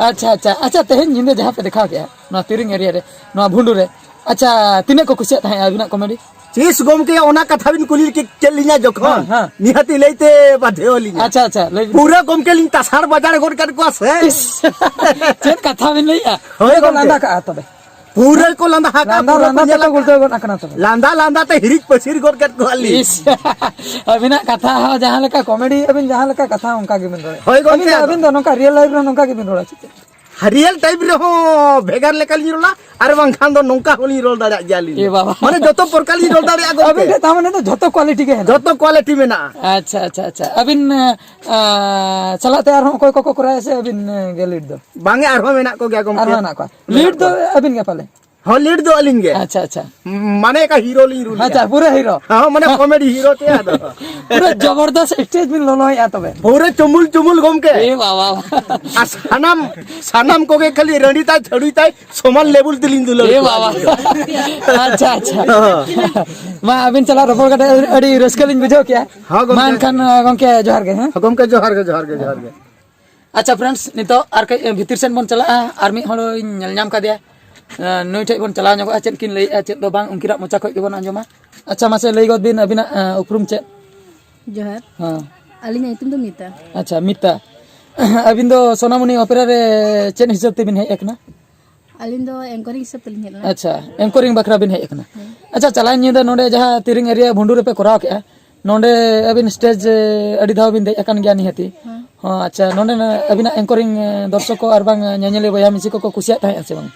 ᱟᱪᱪᱷᱟ, ᱟᱪᱪᱷᱟ, ᱟᱪᱪᱷᱟ, ᱛᱮᱦᱮᱧ ᱧᱤᱫᱟᱹ ᱡᱟᱦᱟᱸ ᱯᱮ ᱫᱮᱠᱷᱟᱣ ᱠᱮᱜᱼᱟ ᱱᱚᱣᱟ ᱛᱤᱨᱤᱝ ᱮᱨᱤᱭᱟ ᱨᱮ, ᱱᱚᱣᱟ ᱵᱷᱩᱸᱰᱩ ᱨᱮ, ᱟᱪᱪᱷᱟ, ᱛᱤᱱᱟᱹᱜ ᱠᱚ ᱠᱩᱥᱤᱭᱟᱜ ᱛᱟᱦᱮᱸᱫ ᱟᱹᱵᱤᱱᱟᱜ ᱠᱚᱢᱮᱰᱤ? ᱪᱤᱥ ᱜᱚᱢᱠᱮ, ᱚᱱᱟ ᱠᱟᱛᱷᱟ ᱵᱤᱱ ᱠᱩᱞᱤ ᱠᱮ-, ᱠᱮᱫ ᱞᱤᱧᱟ ᱡᱚᱠᱷᱚᱱ, ᱦᱮᱸ, ᱦᱮᱸ᱾ ᱱᱤᱦᱟᱹᱛᱤ ᱞᱟᱹᱭᱛᱮ ᱵᱟᱫᱷᱭᱚ ᱟᱹᱞᱤᱧᱟ᱾ ᱟᱪᱪᱷᱟ, ᱟᱪᱪᱷᱟ, ᱞᱟᱹᱭ ᱵᱤᱱ᱾ ᱯᱩᱨᱟᱹ ᱜᱚᱢᱠᱮ ᱞᱤᱧ ᱛᱟᱥᱟᱲ ᱵᱟᱡᱟᱲ ᱜᱚᱫ ᱠᱟᱫ ᱠᱚᱣᱟ ᱥᱮ᱾ ᱤᱥ, ᱪᱮᱫ ᱠᱟᱛᱷᱟ ᱵᱤᱱ ᱞᱟᱹᱭᱮᱜᱼᱟ? ᱦᱳᱭ ᱯᱩᱨᱟᱹ ᱠᱚ ᱜᱚᱢᱠᱮ᱾ ᱞᱟᱸᱫᱟ ᱠᱟᱜᱼᱟ ᱛᱚᱵᱮ᱾ ᱯᱩᱨᱟᱹ ᱠᱚ ᱞᱟᱸᱫᱟ ᱦᱟᱠᱟᱜᱼᱟ, ᱞᱟᱸᱫᱟ, ᱯᱩᱨᱟᱹ ᱠᱚ ᱞᱟᱸᱫᱟ ᱧᱮᱞ ᱛᱮᱠᱚ ᱟᱠᱟᱫ᱾ ᱜᱩᱲᱫᱟᱹᱣ ᱜᱚᱫ ᱟᱠᱟᱱᱟ ᱛᱚᱵᱮ᱾ ᱞᱟᱸᱫᱟ, ᱞᱟᱸᱫᱟ ᱛᱮ ᱦᱤᱨᱤᱡ ᱯᱟᱹᱥᱤᱨ ᱜᱚᱫ ᱠᱟᱫ ᱠᱚᱣᱟ ᱞᱤᱧ᱾ ᱤᱥ, ᱟᱹᱵᱤᱱᱟᱜ ᱠᱟᱛᱷᱟ ᱦᱚᱸ ᱡᱟᱦᱟᱸ ᱞᱮᱠᱟ ᱠᱚᱢᱮᱰᱤ ᱟᱹᱵᱤᱱ ᱡᱟᱦᱟᱸ ᱞᱮᱠᱟ ᱠᱟᱛᱷᱟ ᱚᱱᱠᱟ ᱜᱮᱵᱤᱱ ᱨᱚᱲᱟ᱾ ᱦᱳᱭ ᱜᱚᱢᱠᱮ᱾ ᱟᱹᱵᱤᱱ ᱫᱚ, ᱟᱹᱵᱤᱱ ᱫᱚ ᱱᱚᱝᱠᱟ ᱨᱤᱭᱮᱞ ᱞᱟᱭᱤᱯᱷ ᱨᱮᱦᱚᱸ ᱱᱚᱝᱠᱟ ᱜᱮᱵᱤᱱ ᱨᱚᱲᱟ ᱪᱮᱫ? ᱨᱤᱭᱮᱞ ᱴᱟᱭᱤᱯ ᱨᱮᱦᱚᱸ ᱵᱷᱮᱜᱟᱨ ᱞᱮᱠᱟ ᱞᱤᱧ ᱨᱚᱲᱟ, ᱟᱨ ᱵᱟᱝᱠᱷᱟᱱ ᱫᱚ ᱱᱚᱝᱠᱟ ᱦᱚᱸᱞᱤᱧ ᱨᱚᱲ ᱫᱟᱲᱮᱭᱟᱜ ᱜᱮᱭᱟ ᱟᱹᱞᱤᱧ ᱮ ᱫᱚ᱾ ᱵᱟᱵᱟ᱾ ᱢᱟᱱᱮ ᱡᱚᱛᱚ ᱯᱨᱚᱠᱟᱨ ᱞᱤᱧ ᱨᱚᱲ ᱫᱟᱲᱮᱭᱟᱜᱼᱟ ᱜᱚᱢᱠᱮ᱾ ᱟᱹᱵᱤᱱ ᱴᱷᱮᱱ ᱛᱟᱨ ᱢᱟᱱᱮ ᱫᱚ ᱡᱷᱚᱛᱚ ᱠᱳᱣᱟᱞᱤᱴᱤ ᱜᱮ ᱦᱮᱱᱟᱜᱼᱟ᱾ ᱡᱷᱚᱛᱚ ᱠᱳᱣᱟᱞᱤᱴᱤ ᱢᱮᱱᱟᱜᱼᱟ᱾ ᱟᱪᱪᱷᱟ, ᱟᱪᱪᱷᱟ, ᱟᱪᱪᱷᱟ᱾ ᱟᱹᱵᱤᱱ, ᱟᱸ, ᱥᱟᱞᱟᱜ ᱛᱮ ᱟᱨᱦᱚᱸ ᱚᱠᱚᱭ ᱠᱚᱠᱚ ᱠᱚᱨᱟᱣᱟ ᱥᱮ ᱟᱹᱵᱤᱱ, ᱟᱸ, ᱜᱮ ᱞᱤᱰ ᱫᱚ? ᱵᱟᱝ ᱜᱮ, ᱟᱨᱦᱚᱸ ᱢᱮᱱᱟᱜ ᱠᱚᱜᱮᱭᱟ ᱜᱚᱢᱠᱮ᱾ ᱟᱨᱦᱚᱸ ᱢᱮᱱᱟᱜ ᱠᱚᱣᱟ᱾ ᱢᱮᱱᱟᱜ ᱞᱤᱰ ᱫᱚ ᱠᱚᱣᱟ᱾ ᱟᱹᱵᱤᱱ ᱜᱮ ᱯᱟᱞᱮ? ᱦᱚᱸ, ᱞᱤᱰ ᱫᱚ ᱟᱹᱞᱤᱧ ᱜᱮ᱾ ᱟᱪᱪᱷᱟ, ᱟᱪᱪᱷᱟ᱾ ᱢᱟᱱᱮ ᱮᱠᱟ ᱦᱤᱨᱳ ᱞᱤᱧ ᱨᱩᱞ ᱟᱪᱪᱷᱟ, ᱮᱫᱟ᱾ ᱯᱩᱨᱟᱹ ᱦᱤᱨᱳ᱾ ᱦᱚᱸ, ᱢᱟᱱᱮ ᱠᱚᱢᱮᱰᱤ ᱦᱤᱨᱳ ᱛᱮ ᱟᱫᱚ᱾ ᱯᱩᱨᱟᱹ ᱡᱚᱵᱚᱨᱫᱚᱥ ᱥᱴᱮᱡ ᱵᱤᱱ ᱞᱚᱞᱚᱭᱮᱫᱼᱟ ᱛᱚᱵᱮ᱾ ᱯᱩᱨᱟᱹ ᱪᱩᱢᱩᱞ ᱪᱩᱢᱩᱞ ᱜᱚᱢᱠᱮ᱾ ᱮ ᱵᱟᱵᱟ᱾ ᱟᱨ ᱥᱟᱱᱟᱢ, ᱥᱟᱱᱟᱢ ᱠᱚᱜᱮ ᱠᱷᱟᱹᱞᱤ ᱨᱟᱺᱰᱤ ᱛᱟᱭ, ᱪᱷᱟᱹᱰᱩᱭ ᱛᱟᱭ, ᱥᱚᱢᱟᱱ ᱞᱮᱵᱩᱞ ᱛᱮᱞᱤᱧ ᱫᱩᱞᱟᱹᱲ ᱮ ᱠᱚᱣᱟ᱾ ᱵᱟᱵᱟ᱾ ᱟᱪᱪᱷᱟ, ᱟᱪᱪᱷᱟ᱾ ᱦᱚᱸ᱾ ᱢᱟ ᱟᱹᱵᱤᱱ ᱥᱟᱞᱟᱜ ᱨᱚᱯᱚᱲ ᱠᱟᱛᱮ ᱟᱹᱰᱤ, ᱟᱹᱰᱤ ᱨᱟᱹᱥᱠᱟᱹ ᱞᱤᱧ ᱵᱩᱡᱷᱟᱹᱣ ᱠᱮᱜᱼᱟ᱾ ᱦᱚᱸ, ᱜᱚᱢᱠᱮ᱾ ᱢᱟ ᱮᱱᱠᱷᱟᱱ, ᱜᱚᱢᱠᱮ ᱡᱚᱦᱟᱨ ᱜᱮ, ᱦᱮᱸ? ᱦᱚᱸ, ᱜᱚᱢᱠᱮ ᱡᱚᱦᱟᱨ ᱜᱮ, ᱡᱚᱦᱟᱨ ᱜᱮ, ᱡᱚᱦᱟᱨ ᱜᱮ᱾ ᱟᱪᱪᱷᱟ friends, ᱱᱤᱛᱚᱜ ᱟᱨ ᱠᱟᱹᱡ ᱵᱷᱤᱛᱤᱨ ᱥᱮᱱ ᱵᱚᱱ ᱪᱟᱞᱟᱜᱼᱟ, ᱟᱨ ᱢᱤᱫ ᱦᱚᱲᱤᱧ ᱧᱮᱞ ᱧᱟᱢ ᱠᱟᱫᱮᱭᱟ᱾ ᱮᱸ, ᱱᱩᱭ ᱴᱷᱮᱡ ᱵᱚᱱ ᱪᱟᱞᱟᱣ ᱧᱚᱜᱚᱜᱼᱟ, ᱪᱮᱫ ᱠᱤᱱ ᱞᱟᱹᱭᱮᱜᱼᱟ, ᱪᱮᱫ ᱫᱚ ᱵᱟᱝ, ᱩᱱᱠᱤᱱᱟᱜ ᱢᱚᱪᱟ ᱠᱷᱚᱡ ᱜᱮᱵᱚᱱ ᱟᱸᱡᱚᱢᱟ᱾ ᱟᱪᱪᱷᱟ, ᱢᱟᱥᱮ ᱞᱟᱹᱭ ᱜᱚᱫ ᱵᱤᱱ ᱟᱹᱵᱤᱱᱟᱜ, ᱮᱸ, ᱩᱯᱨᱩᱢ ᱪᱮᱫ? ᱡᱚᱦᱟᱨ᱾ ᱦᱮᱸ᱾ ᱟᱹᱞᱤᱧᱟᱜ ᱧᱩᱛᱩᱢ ᱫᱚ ᱢᱤᱛᱟ᱾ ᱟᱪᱪᱷᱟ, ᱢᱤᱛᱟ᱾ ᱟᱹᱵᱤᱱ ᱫᱚ ᱥᱳᱱᱟᱢᱩᱱᱤ ᱚᱯᱮᱨᱟ ᱨᱮ ᱪᱮᱫ ᱦᱤᱥᱟᱹᱵ ᱛᱮᱵᱤᱱ ᱦᱮᱡ ᱟᱠᱟᱱᱟ? ᱟᱹᱞᱤᱧ ᱫᱚ anchoring ᱦᱤᱥᱟᱹᱵ ᱛᱮᱞᱤᱧ ᱦᱮᱡ ᱞᱮᱱᱟ᱾ ᱟᱪᱪᱷᱟ, anchoring ᱵᱟᱠᱷᱨᱟ ᱵᱤᱱ ᱦᱮᱡ ᱟᱠᱟᱱᱟ᱾ ᱦᱮᱸ᱾ ᱟᱪᱪᱷᱟ, ᱪᱟᱞᱟᱣᱮᱱ ᱧᱤᱫᱟᱹ ᱱᱚᱰᱮ ᱡᱟᱦᱟᱸ ᱛᱤᱨᱤᱝ area ᱵᱷᱩᱸᱰᱩ ᱨᱮᱯᱮ ᱠᱚᱨᱟᱣ ᱠᱮᱜᱼᱟ, ᱱᱚᱰᱮ ᱟᱹᱵᱤᱱ stage ᱟᱹᱰᱤ ᱫᱷᱟᱣ ᱵᱤᱱ ᱫᱮᱡ ᱟᱠᱟᱱ ᱜᱮᱭᱟ ᱱᱤᱦᱟᱹᱛᱤ᱾ ᱦᱮᱸ᱾ ᱦᱚᱸ, ᱟᱪᱪᱷᱟ, ᱱᱚᱰᱮ ᱟᱹᱵᱤᱱᱟᱜ anchoring, ᱮ, ᱫᱚᱨᱥᱚᱠ ᱠᱚ ᱟᱨ ᱵᱟᱝ ᱧᱮᱧᱮᱞᱤᱭᱟᱹ ᱵᱚᱭᱦᱟ ᱢᱤᱥᱤ ᱠᱚᱠᱚ ᱠᱩᱥᱤᱭᱟᱜ ᱛᱟᱦᱮᱸᱫ ᱥᱮ ᱵᱟᱝ?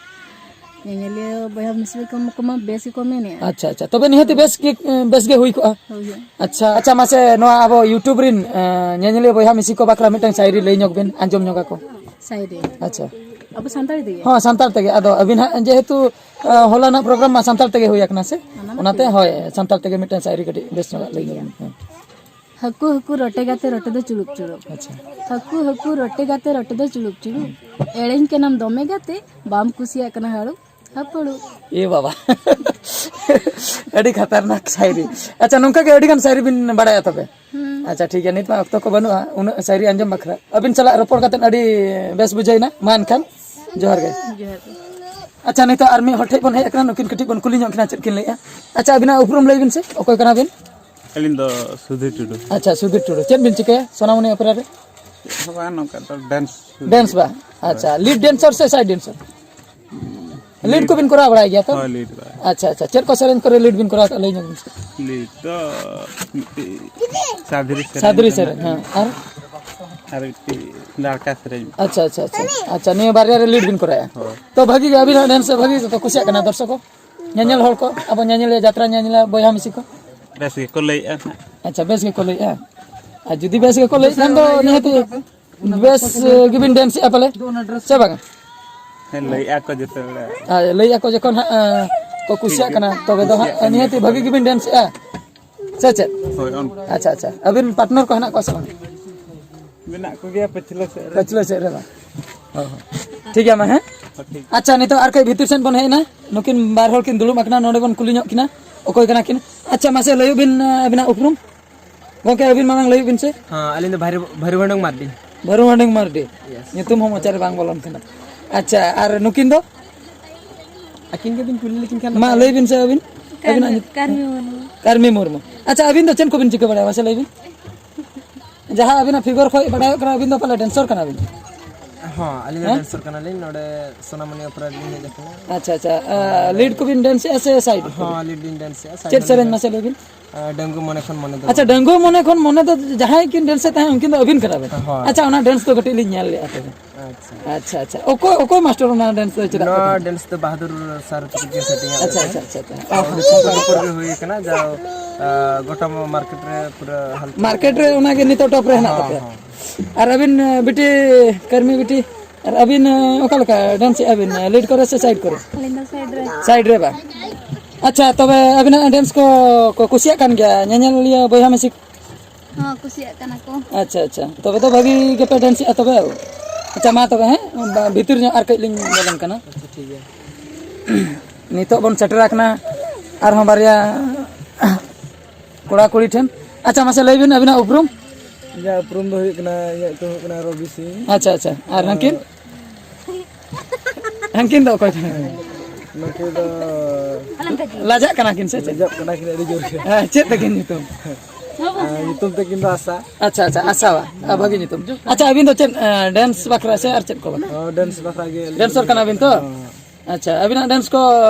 ᱧᱮᱧᱮᱞᱤᱭᱟᱹ ᱵᱚᱭᱦᱟ ᱢᱤᱥᱤ ᱠᱚ ᱠᱚᱢᱟ ᱵᱮᱥ ᱜᱮᱠᱚ ᱢᱮᱱᱮᱜᱼᱟ᱾ ᱟᱪᱪᱷᱟ, ᱟᱪᱪᱷᱟ, ᱛᱚᱵᱮ ᱱᱤᱦᱟᱹᱛᱤ ᱵᱮᱥ ᱜᱮ, ᱮ, ᱵᱮᱥ ᱜᱮ ᱦᱩᱭ ᱠᱚᱜᱼᱟ᱾ ᱦᱳᱭ, ᱦᱳᱭ᱾ ᱟᱪᱪᱷᱟ, ᱟᱪᱪᱷᱟ, ᱢᱟᱥᱮ ᱱᱚᱣᱟ ᱟᱵᱚ YouTube ᱨᱤᱱ, ᱮ, ᱧᱮᱧᱮᱞᱤᱭᱟᱹ ᱵᱚᱭᱦᱟ ᱢᱤᱥᱤ ᱠᱚ ᱵᱟᱠᱷᱨᱟ ᱢᱤᱫᱴᱟᱝ ᱥᱟᱭᱨᱤ ᱞᱟᱹᱭ ᱧᱚᱜ ᱵᱤᱱ, ᱟᱸᱡᱚᱢ ᱧᱚᱜ ᱟᱠᱚ᱾ ᱥᱟᱭᱨᱤ᱾ ᱟᱪᱪᱷᱟ᱾ ᱟᱵᱚ ᱥᱟᱱᱛᱟᱲᱤ ᱛᱮᱜᱮ? ᱦᱚᱸ, ᱥᱟᱱᱛᱟᱲ ᱛᱮᱜᱮ᱾ ᱟᱫᱚ ᱟᱹᱵᱤᱱ ᱦᱟᱸᱜ ᱡᱮᱦᱮᱛᱩ, ᱮ, ᱦᱚᱞᱟᱱᱟᱜ program ᱢᱟ ᱥᱟᱱᱛᱟᱲ ᱛᱮᱜᱮ ᱦᱩᱭ ᱟᱠᱟᱱᱟ ᱥᱮ? ᱚᱱᱟ ᱢᱟ ᱚᱱᱟᱛᱮ, ᱴᱷᱤᱠ᱾ ᱦᱳᱭ, ᱥᱟᱱᱛᱟᱲ ᱛᱮᱜᱮ ᱢᱤᱫᱴᱟᱝ ᱥᱟᱭᱨᱤ ᱠᱟᱹᱴᱤᱡ ᱵᱮᱥ ᱧᱚᱜᱟᱜ ᱞᱟᱹᱭ ᱧᱚᱜ ᱵᱤᱱ᱾ ᱦᱮᱸ᱾ ᱦᱟᱹᱠᱩ, ᱦᱟᱹᱠᱩ, ᱨᱚᱴᱮ ᱜᱟᱛᱮ, ᱨᱚᱴᱮ ᱫᱚ ᱪᱩᱲᱩᱵ, ᱪᱩᱲᱩᱵ᱾ ᱟᱪᱪᱷᱟ᱾ ᱦᱟᱹᱠᱩ, ᱦᱟᱹᱠᱩ, ᱨᱚᱴᱮ ᱜᱟᱛᱮ, ᱨᱚᱴᱮ ᱫᱚ ᱪᱩᱲᱩᱵ, ᱪᱩᱲᱩᱵ᱾ ᱮᱲᱮᱧ ᱠᱟᱱᱟᱢ ᱫᱚᱢᱮ ᱜᱟᱛᱮ, ᱵᱟᱢ ᱠᱩᱥᱤᱭᱟᱜ ᱠᱟᱱᱟ ᱦᱟᱹᱲᱩ, ᱦᱟᱹᱯᱟᱹᱲᱩ᱾ ᱮ ᱵᱟᱵᱟ᱾ ᱟᱹᱰᱤ ᱠᱷᱟᱛᱟᱨᱱᱟᱠ ᱥᱟᱭᱨᱤ᱾ ᱟᱪᱪᱷᱟ, ᱱᱚᱝᱠᱟ ᱜᱮ ᱟᱹᱰᱤ ᱜᱟᱱ ᱥᱟᱭᱨᱤ ᱵᱤᱱ ᱵᱟᱲᱟᱭᱟ ᱛᱚᱵᱮ? ᱦᱩᱸ᱾ ᱟᱪᱪᱷᱟ, ᱴᱷᱤᱠ ᱜᱮᱭᱟ, ᱱᱤᱛ ᱢᱟ ᱚᱠᱛᱚ ᱠᱚ ᱵᱟᱹᱱᱩᱜᱼᱟ ᱩᱱᱟᱹᱜ ᱥᱟᱭᱨᱤ ᱟᱸᱡᱚᱢ ᱵᱟᱠᱷᱨᱟ᱾ ᱟᱹᱵᱤᱱ ᱥᱟᱞᱟᱜ ᱨᱚᱯᱚᱲ ᱠᱟᱛᱮ ᱟᱹᱰᱤ ᱵᱮᱥ ᱵᱩᱡᱷᱟᱹᱣ ᱮᱱᱟ᱾ ᱢᱟ ᱮᱱᱠᱷᱟᱱ, ᱡᱚᱦᱟᱨ ᱜᱮ᱾ ᱡᱚᱦᱟᱨ ᱜᱮ᱾ ᱟᱪᱪᱷᱟ, ᱱᱤᱛᱚᱜ ᱟᱨ ᱢᱤᱫ ᱦᱚᱲ ᱴᱷᱮᱡ ᱵᱚᱱ ᱦᱮᱡ ᱟᱠᱟᱱᱟ, ᱱᱩᱠᱤᱱ ᱠᱟᱹᱴᱤᱡ ᱵᱚᱱ ᱠᱩᱞᱤ ᱧᱚᱜ ᱠᱤᱱᱟ ᱪᱮᱫ ᱠᱤᱱ ᱞᱟᱹᱭᱮᱜᱼᱟ᱾ ᱟᱪᱪᱷᱟ, ᱟᱹᱵᱤᱱᱟᱜ ᱩᱯᱨᱩᱢ ᱞᱟᱹᱭ ᱵᱤᱱ ᱥᱮ, ᱚᱠᱚᱭ ᱠᱟᱱᱟ ᱵᱤᱱ? ᱟᱹᱞᱤᱧ ᱫᱚ ᱥᱩᱫᱷᱤᱨ ᱴᱩᱰᱩ᱾ ᱟᱪᱪᱷᱟ, ᱥᱩᱫᱷᱤᱨ ᱴᱩᱰᱩ, ᱪᱮᱫ ᱵᱤᱱ ᱪᱤᱠᱟᱹᱭᱟ ᱥᱳᱱᱟᱢᱩᱱᱤ ᱚᱯᱮᱨᱟ ᱨᱮ? ᱪᱮᱫ ᱦᱚᱸ ᱵᱟᱝ, ᱱᱚᱝᱠᱟ ᱫᱚ ᱰᱮᱱᱥ᱾ ᱰᱮᱱᱥ ᱵᱟ? ᱟᱪᱪᱷᱟ, ᱞᱤᱰ ᱰᱮᱱᱥᱟᱨ ᱥᱮ ᱥᱟᱭᱤᱰ ᱰᱮᱱᱥᱟᱨ? ᱞᱤᱰ ᱞᱤᱰ᱾ ᱠᱚᱵᱤᱱ ᱠᱚᱨᱟᱣ ᱵᱟᱲᱟᱭ ᱜᱮᱭᱟ ᱛᱚ? ᱦᱳᱭ, ᱞᱤᱰ ᱵᱟᱲᱟᱭ᱾ ᱟᱪᱪᱷᱟ, ᱟᱪᱪᱷᱟ, ᱪᱮᱫ ᱠᱚ ᱥᱮᱨᱮᱧ ᱠᱚᱨᱮ ᱞᱤᱰ ᱵᱤᱱ ᱠᱚᱨᱟᱣ ᱠᱟᱜᱼᱟ, ᱞᱟᱹᱭ ᱧᱚᱜ ᱵᱤᱱ ᱥᱮ? ᱞᱤᱰ ᱫᱚ ᱢᱤᱫᱴᱤᱡ ᱥᱟᱫᱽᱨᱤ ᱥᱮᱨᱮᱧ ᱥᱟᱫᱽᱨᱤ ᱠᱟᱱᱟ᱾ ᱥᱮᱨᱮᱧ, ᱦᱮᱸ, ᱟᱨ? ᱟᱨ ᱢᱤᱫᱴᱤᱡ ᱞᱟᱲᱠᱟ ᱥᱮᱨᱮᱧ᱾ ᱟᱪᱪᱷᱟ, ᱟᱪᱪᱷᱟ, ᱟᱪᱪᱷᱟ, ᱟᱪᱪᱷᱟ, ᱱᱤᱭᱟᱹ ᱵᱟᱨᱭᱟ ᱨᱮ ᱞᱤᱰ ᱵᱤᱱ ᱠᱚᱨᱟᱣᱮᱜᱼᱟ᱾ ᱦᱳᱭ᱾ ᱛᱚ, ᱵᱷᱟᱹᱜᱤ ᱜᱮ, ᱟᱹᱵᱤᱱᱟᱜ ᱰᱮᱱᱥ ᱵᱷᱟᱹᱜᱤ ᱜᱮᱠᱚ ᱠᱩᱥᱤᱭᱟᱜ ᱠᱟᱱᱟ ᱫᱚᱨᱥᱚᱠ ᱠᱚ? ᱧᱮᱧᱮᱞ ᱦᱚᱲ ᱠᱚ, ᱟᱵᱚ ᱧᱮᱧᱮᱞᱤᱭᱟᱹ, ᱡᱟᱛᱨᱟ ᱧᱮᱧᱮᱞᱤᱭᱟᱹ ᱵᱚᱭᱦᱟ ᱢᱤᱥᱤ ᱠᱚ? ᱵᱮᱥ ᱜᱮᱠᱚ ᱞᱟᱹᱭᱮᱫᱼᱟ ᱱᱟᱦᱟᱜ᱾ ᱟᱪᱪᱷᱟ, ᱵᱮᱥ ᱜᱮᱠᱚ ᱞᱟᱹᱭᱮᱫᱼᱟ᱾ ᱟᱨ ᱡᱩᱫᱤ ᱵᱮᱥ ᱜᱮᱠᱚ ᱞᱟᱹᱭᱮᱫ ᱠᱷᱟᱱ ᱫᱚ ᱱᱤᱦᱟᱹᱛ ᱵᱮᱥ ᱜᱮᱵᱤᱱ ᱰᱮᱱᱥᱮᱜᱼᱟ ᱯᱟᱞᱮ, ᱥᱮ ᱵᱟᱝᱟ? ᱞᱟᱹᱭᱮᱜᱼᱟ ᱠᱚ ᱡᱚᱛᱚ ᱦᱚᱲ᱾ ᱟᱨ ᱞᱟᱹᱭᱮᱜᱼᱟ ᱠᱚ ᱡᱚᱠᱷᱚᱱ ᱦᱟᱸᱜ ᱮᱸ, ᱠᱚ ᱠᱩᱥᱤᱭᱟᱜ ᱠᱟᱱᱟ, ᱛᱚᱵᱮ ᱫᱚ ᱦᱟᱸᱜ ᱱᱤᱦᱟᱹᱛᱤ ᱵᱷᱟᱹᱜᱤ ᱜᱮᱵᱤᱱ ᱰᱮᱱᱥᱮᱜᱼᱟ, ᱥᱮ ᱪᱮᱫ? ᱦᱳᱭ, ᱚᱱᱠᱟ᱾ ᱟᱪᱪᱷᱟ, ᱟᱪᱪᱷᱟ᱾ ᱟᱹᱵᱤᱱ ᱯᱟᱨᱴᱱᱟᱨ ᱠᱚ ᱦᱮᱱᱟᱜ ᱠᱚᱣᱟ ᱥᱮ ᱵᱟᱝ? ᱢᱮᱱᱟᱜ ᱠᱚᱜᱮᱭᱟ ᱯᱟᱹᱪᱷᱞᱟᱹ ᱥᱮᱫ ᱨᱮ᱾ ᱯᱟᱹᱪᱷᱞᱟᱹ ᱥᱮᱫ ᱨᱮ ᱵᱟᱝ? ᱚ, ᱦᱚᱸ᱾ ᱴᱷᱤᱠ ᱜᱮᱭᱟ, ᱢᱟ, ᱦᱮᱸ? ᱦᱚᱸ, ᱴᱷᱤᱠ᱾ ᱟᱪᱪᱷᱟ, ᱱᱤᱛᱚᱜ ᱟᱨ ᱠᱟᱹᱡ ᱵᱷᱤᱛᱤᱨ ᱥᱮᱱ ᱵᱚᱱ ᱦᱮᱡ ᱮᱱᱟ᱾ ᱱᱩᱠᱤᱱ ᱵᱟᱨ ᱦᱚᱲ ᱠᱤᱱ ᱫᱩᱲᱩᱵ ᱟᱠᱟᱱᱟ, ᱱᱚᱰᱮ ᱵᱚᱱ ᱠᱩᱞᱤ ᱧᱚᱜ ᱠᱤᱱᱟ, ᱚᱠᱚᱭ ᱠᱟᱱᱟ ᱠᱤᱱ? ᱟᱪᱪᱷᱟ, ᱢᱟᱥᱮ ᱞᱟᱹᱭᱩᱜ ᱵᱤᱱ, ᱟᱹᱵᱤᱱᱟᱜ ᱩᱯᱨᱩᱢ? ᱜᱚᱢᱠᱮ, ᱟᱹᱵᱤᱱ ᱢᱟᱲᱟᱝ ᱞᱟᱹᱭᱩᱜ ᱵᱤᱱ ᱥᱮ᱾ ᱦᱮᱸ, ᱟᱹᱞᱤᱧ ᱫᱚ ᱵᱷᱟᱹᱨᱩ-, ᱵᱷᱟᱹᱨᱩ ᱵᱷᱟᱹᱰᱩᱝ ᱢᱟᱨᱰᱤ᱾ ᱵᱷᱟᱹᱨᱩ ᱵᱷᱟᱹᱰᱩᱝ ᱢᱟᱨᱰᱤ᱾ Yes᱾ ᱧᱩᱛᱩᱢ ᱦᱚᱸ ᱢᱚᱪᱟ ᱨᱮ ᱵᱟᱝ ᱵᱚᱞᱚᱱ ᱠᱟᱱᱟ᱾ ᱟᱪᱪᱷᱟ, ᱟᱨ ᱱᱩᱠᱤᱱ ᱫᱚ? ᱟᱹᱠᱤᱱ ᱜᱮᱵᱤᱱ ᱠᱩᱞᱤ ᱞᱮᱠᱤᱱ ᱠᱷᱟᱱ ᱢᱟ, ᱱᱟᱯᱟᱭ᱾ ᱞᱟᱹᱭ ᱵᱤᱱ ᱥᱮ ᱟᱹᱵᱤᱱ᱾ ᱠᱟᱹᱨᱢᱤ, ᱟᱹᱵᱤᱱᱟᱜ ᱧᱩᱛᱩᱢ? ᱠᱟᱹᱨᱢᱤ ᱢᱩᱨᱢᱩ᱾ ᱠᱟᱹᱨᱢᱤ ᱢᱩᱨᱢᱩ᱾ ᱟᱪᱪᱷᱟ, ᱟᱹᱵᱤᱱ ᱫᱚ ᱪᱮᱫ ᱠᱚᱵᱤᱱ ᱪᱤᱠᱟᱹ ᱵᱟᱲᱟᱭᱟ, ᱢᱟᱥᱮ ᱞᱟᱹᱭ ᱵᱤᱱ? ᱡᱟᱦᱟᱸ ᱟᱹᱵᱤᱱᱟᱜ figure ᱠᱷᱚᱱ ᱵᱟᱰᱟᱭᱚᱜ ᱠᱟᱱᱟ, ᱟᱹᱵᱤᱱ ᱫᱚ ᱯᱟᱞᱮ dancer ᱠᱟᱱᱟ ᱵᱤᱱ? ᱦᱚᱸ, ᱟᱹᱞᱤᱧ ᱫᱚ ᱦᱮᱸ? Dancer ᱠᱟᱱᱟᱞᱤᱧ᱾ ᱱᱚᱰᱮ ᱥᱳᱱᱟᱢᱚᱱᱤ ᱚᱯᱮᱨᱟ ᱨᱮᱞᱤᱧ ᱦᱮᱡ ᱟᱠᱟᱱᱟ᱾ ᱟᱪᱪᱷᱟ, ᱟᱪᱪᱷᱟ᱾ ᱟᱨ lead ᱠᱚᱵᱤᱱ danceᱮᱜᱼᱟ ᱥᱮ side ᱠᱚᱨᱮ? ᱦᱚᱸ, lead ᱞᱤᱧ danceᱮᱜᱼᱟ, side ᱪᱮᱫ ᱨᱮᱞᱤᱧ ᱥᱮᱨᱮᱧ danceᱮᱜᱼᱟ᱾ ᱢᱟᱥᱮ ᱞᱟᱹᱭ ᱵᱤᱱ? ᱟᱨ ᱰᱟᱺᱜᱩᱣᱟᱹ ᱢᱚᱱᱮ ᱠᱷᱚᱱ ᱢᱚᱱᱮ ᱫᱚ᱾ ᱟᱪᱪᱷᱟ, ᱰᱟᱺᱜᱩᱣᱟᱹ ᱢᱚᱱᱮ ᱠᱷᱚᱱ ᱢᱚᱱᱮ ᱫᱚ ᱡᱟᱦᱟᱸᱭ ᱠᱤᱱ danceᱮᱫ ᱛᱟᱦᱮᱸᱫ, ᱩᱱᱠᱤᱱ ᱫᱚ ᱟᱹᱵᱤᱱ ᱠᱟᱱᱟ ᱵᱤᱱ? ᱦᱳᱭ᱾ ᱟᱪᱪᱷᱟ, ᱟᱪᱪᱷᱟ᱾ ᱟᱪᱪᱷᱟ, ᱟᱪᱪᱷᱟ᱾ ᱚᱠᱚᱭ, ᱚᱠᱚᱭ ᱢᱟᱥᱴᱟᱨ ᱚᱱᱟ dance ᱫᱚ ᱪᱮᱫᱟᱜ ᱱᱚᱣᱟ ᱠᱚ dance ᱫᱚ ᱵᱟᱦᱟᱫᱩᱨ ᱥᱟᱨ ᱛᱟᱹᱠᱤᱱ ᱠᱤᱱ setting ᱟᱜ ᱟᱪᱪᱷᱟ, ᱞᱮᱫᱟ᱾ ᱟᱪᱪᱷᱟ, ᱟᱪᱪᱷᱟ, ᱟᱪᱪᱷᱟ᱾ ᱚ, ᱚ, ᱦᱚᱸ, ᱦᱚᱸ, ᱦᱚᱸ᱾ ᱯᱩᱨᱟᱹ ᱦᱩᱭ ᱟᱠᱟᱱᱟ, ᱡᱟ, ᱟ, ᱜᱚᱴᱟ market ᱨᱮ ᱯᱩᱨᱟᱹ ᱦᱟᱞᱪᱟᱞ᱾ Market ᱨᱮ ᱚᱱᱟᱜᱮ ᱱᱤᱛᱚᱜ top ᱨᱮ ᱦᱮᱱᱟᱜ ᱦᱚᱸ, ᱛᱟᱯᱮᱭᱟ᱾ ᱦᱚᱸ᱾ ᱟᱨ ᱟᱹᱵᱤᱱ, ᱵᱤᱴᱤ, ᱠᱟᱹᱨᱢᱤ ᱵᱤᱴᱤ, ᱟᱨ ᱟᱹᱵᱤᱱ, ᱚᱠᱟ ᱞᱮᱠᱟ danceᱮᱜᱼᱟ ᱵᱤᱱ? Lead ᱠᱚᱨᱮ ᱥᱮ side ᱠᱚᱨᱮ? ᱟᱹᱞᱤᱧ ᱫᱚ side ᱨᱮ᱾ Side ᱨᱮ ᱵᱟᱝ? ᱟᱪᱪᱷᱟ, ᱛᱚᱵᱮ ᱟᱹᱵᱤᱱᱟᱜ dance ᱠᱚ, ᱠᱚ ᱠᱩᱥᱤᱭᱟᱜ ᱠᱟᱱ ᱜᱮᱭᱟ ᱧᱮᱧᱮᱞᱤᱭᱟᱹ ᱵᱚᱭᱦᱟ ᱢᱤᱥᱤ ᱠᱚ? ᱦᱚᱸ, ᱠᱩᱥᱤᱭᱟᱜ ᱠᱟᱱᱟ ᱠᱚ᱾ ᱟᱪᱪᱷᱟ, ᱟᱪᱪᱷᱟ, ᱛᱚᱵᱮ ᱫᱚ ᱵᱷᱟᱹᱜᱤ ᱜᱮᱯᱮ danceᱮᱜᱼᱟ ᱛᱚᱵᱮ᱾ ᱟᱪᱪᱷᱟ, ᱢᱟ ᱛᱚᱵᱮ, ᱦᱮᱸ, ᱵᱟ-, ᱵᱷᱤᱛᱤᱨ ᱧᱚᱜ ᱟᱨ ᱠᱟᱹᱡ ᱞᱤᱧ ᱵᱚᱞᱚᱱ ᱠᱟᱱᱟ᱾ ᱟᱪᱪᱷᱟ, ᱴᱷᱤᱠ ᱜᱮᱭᱟ᱾ ᱱᱤᱛᱚᱜ ᱵᱚᱱ ᱥᱮᱴᱮᱨ ᱟᱠᱟᱱᱟ ᱟᱨᱦᱚᱸ ᱵᱟᱨᱭᱟ ᱠᱚᱲᱟ ᱠᱩᱲᱤ ᱴᱷᱮᱱ᱾ ᱟᱪᱪᱷᱟ, ᱢᱟᱥᱮ ᱞᱟᱹᱭ ᱵᱤᱱ ᱟᱹᱵᱤᱱᱟᱜ ᱩᱯᱨᱩᱢ? ᱤᱧᱟᱹᱜ ᱩᱯᱨᱩᱢ ᱫᱚ ᱦᱩᱭᱩᱜ ᱠᱟᱱᱟ, ᱤᱧᱟᱹᱜ ᱧᱩᱛᱩᱢ ᱦᱩᱭᱩᱜ ᱠᱟᱱᱟ ᱨᱚᱵᱤ ᱥᱤᱝ᱾ ᱟᱪᱪᱷᱟ, ᱟᱪᱪᱷᱟ, ᱟᱨ ᱦᱟᱹᱱᱠᱤᱱ? ᱦᱟᱹᱱᱠᱤᱱ ᱫᱚ ᱚᱠᱚᱭ ᱠᱟᱱᱟ ᱠᱤᱱ? ᱱᱩᱠᱤᱱ ᱫᱚ ᱞᱟᱡᱟᱜ ᱠᱟᱱᱟ ᱠᱤᱱ ᱥᱮ ᱪᱮᱫ? ᱞᱟᱡᱟᱜ ᱠᱟᱱᱟ ᱠᱤᱱ ᱟᱹᱰᱤ ᱡᱳᱨ ᱜᱮ᱾ ᱦᱮᱸ, ᱪᱮᱫ ᱛᱟᱹᱠᱤᱱ ᱧᱩᱛᱩᱢ? ᱟᱨ ᱧᱩᱛᱩᱢ ᱛᱟᱹᱠᱤᱱ ᱫᱚ ᱟᱥᱟ᱾ ᱟᱪᱪᱷᱟ, ᱟᱪᱪᱷᱟ, ᱟᱥᱟ ᱵᱟ-, ᱟᱨ ᱵᱷᱟᱹᱜᱤ ᱧᱩᱛᱩᱢ᱾ ᱟᱪᱪᱷᱟ, ᱟᱹᱵᱤᱱ ᱫᱚ ᱪᱮᱫ, ᱮ, dance ᱵᱟᱠᱷᱨᱟ ᱥᱮ ᱟᱨ ᱪᱮᱫ ᱠᱚ ᱵᱟᱠᱷᱨᱟ? ᱚ, dance ᱵᱟᱠᱷᱨᱟ ᱜᱮ ᱟᱹᱞᱤᱧ᱾ Dancer ᱠᱟᱱᱟ ᱵᱤᱱ ᱛᱚ? ᱦᱚᱸ᱾ ᱟᱪᱪᱷᱟ, ᱟᱹᱵᱤᱱᱟᱜ dance ᱠᱚ